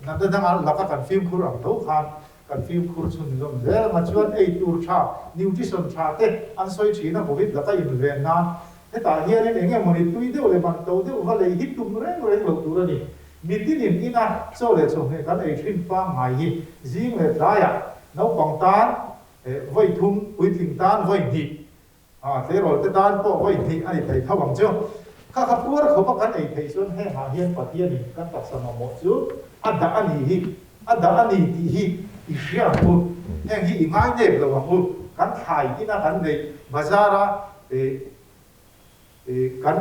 natna danga laka kan fimkhur ang tho khan Kan fimkhur chhunzawm zel anga chuan ei tur tha, nutrition tha te an sawi thin a, Covid laka inven nan hetah hianin eng emawni tui deuh leh man to deuh va lei hi tum reng reng loh tur a ni. Mitinin ina chaw leh chawhmeh kan ei thin pangngai hi zing leh tlaiah naupang tan vawi thum, puitling tan vawi hnih A, tleirawl te tan pawh vawi hnih a ni thei tho ang chu. Kha kha puar khawp a kan ei theih chuan hengah hian Pathianin kan taksa mamawh chu a dah a ni hi, a dah a ni tih hi i hria ang u. Heng hi i ngai nep lo ang u. Kan thlai ina kan neih bazar-a kan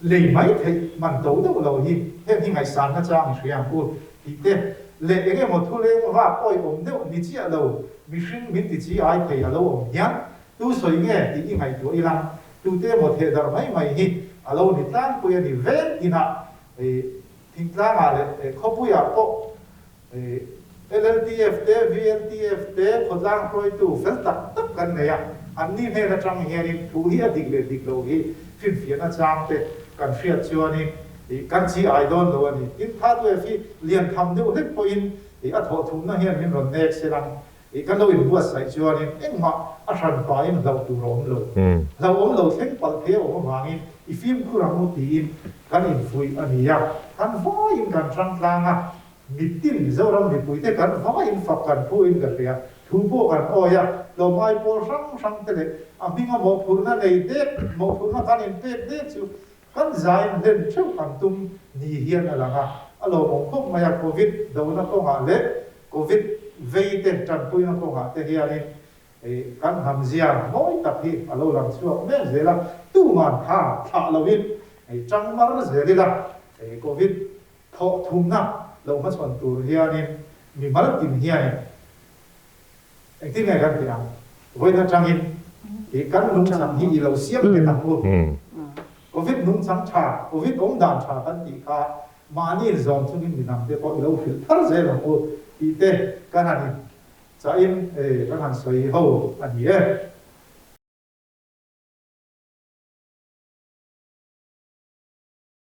lei mai theih man to deuh lo hi heng hi ngaihsanna chang i hria ang u tih te leh eng emaw thuleng vak awihawm deuh ni chiah lo mihring min ti chi ai thei a lo awm hian Tu sawi nge tih i ngaihtuah ila, tute emaw theh darh mai mai hi a lo ni tlangpui a ni. Veng inah thingtlangah leh khawpuiah pawh LLTF te, VLTF te khawtlang hruaitu fel tak tak kan nei a, anni hnen atang hianin thu hi a dik leh dik loh hi finfiahna chang te kan hriat chuanin kan chi ai dawn lo a ni. Tin, third wave hi lian tham deuh hlek pawhin a thawhthumna hian min rawn nek se lang. I ka lo inbuatsaih chuanin engmah a hran pahin hlauh tur a awm lo. Hlauh awm lo thleng palh thei a awm avangin i fimkhur ang u tiin kan infuih a ni a. Kan vaiin kan hrang tlang a, mitin Zoram mipuite kan vaiin fak kan phuin ka hria. Thu pawh kan awi a, tlawmngai pawl hrang hrang te leh a hminga mawhphurhna nei dek, mawhphurhna kan inpek dek chu Kan zain hlen theuh kan tum ni hian a lang a, a lawmawm khawp mai a, Covid dona kawngah leh Covid vei te tanpuina kawngah te hianin kan hnamzia mawi tak hi a lo lang chhuak mek zel a, tuman tha thlah loin tang mar zel ila Covid thawh thumna lo hmachhawn tur hianin mimal tin hianin Engtin nge kan tih ang? Vawiin atangin i kan nungchang hi i lo siam nghet ang u. Covid nungchang tha, Covid awm dan tha kan tih kha mahni inzawm chungin midangte pawh i lo hrilh thar zel ang u tih te kan han in chahin kan han sawi ho a ni e.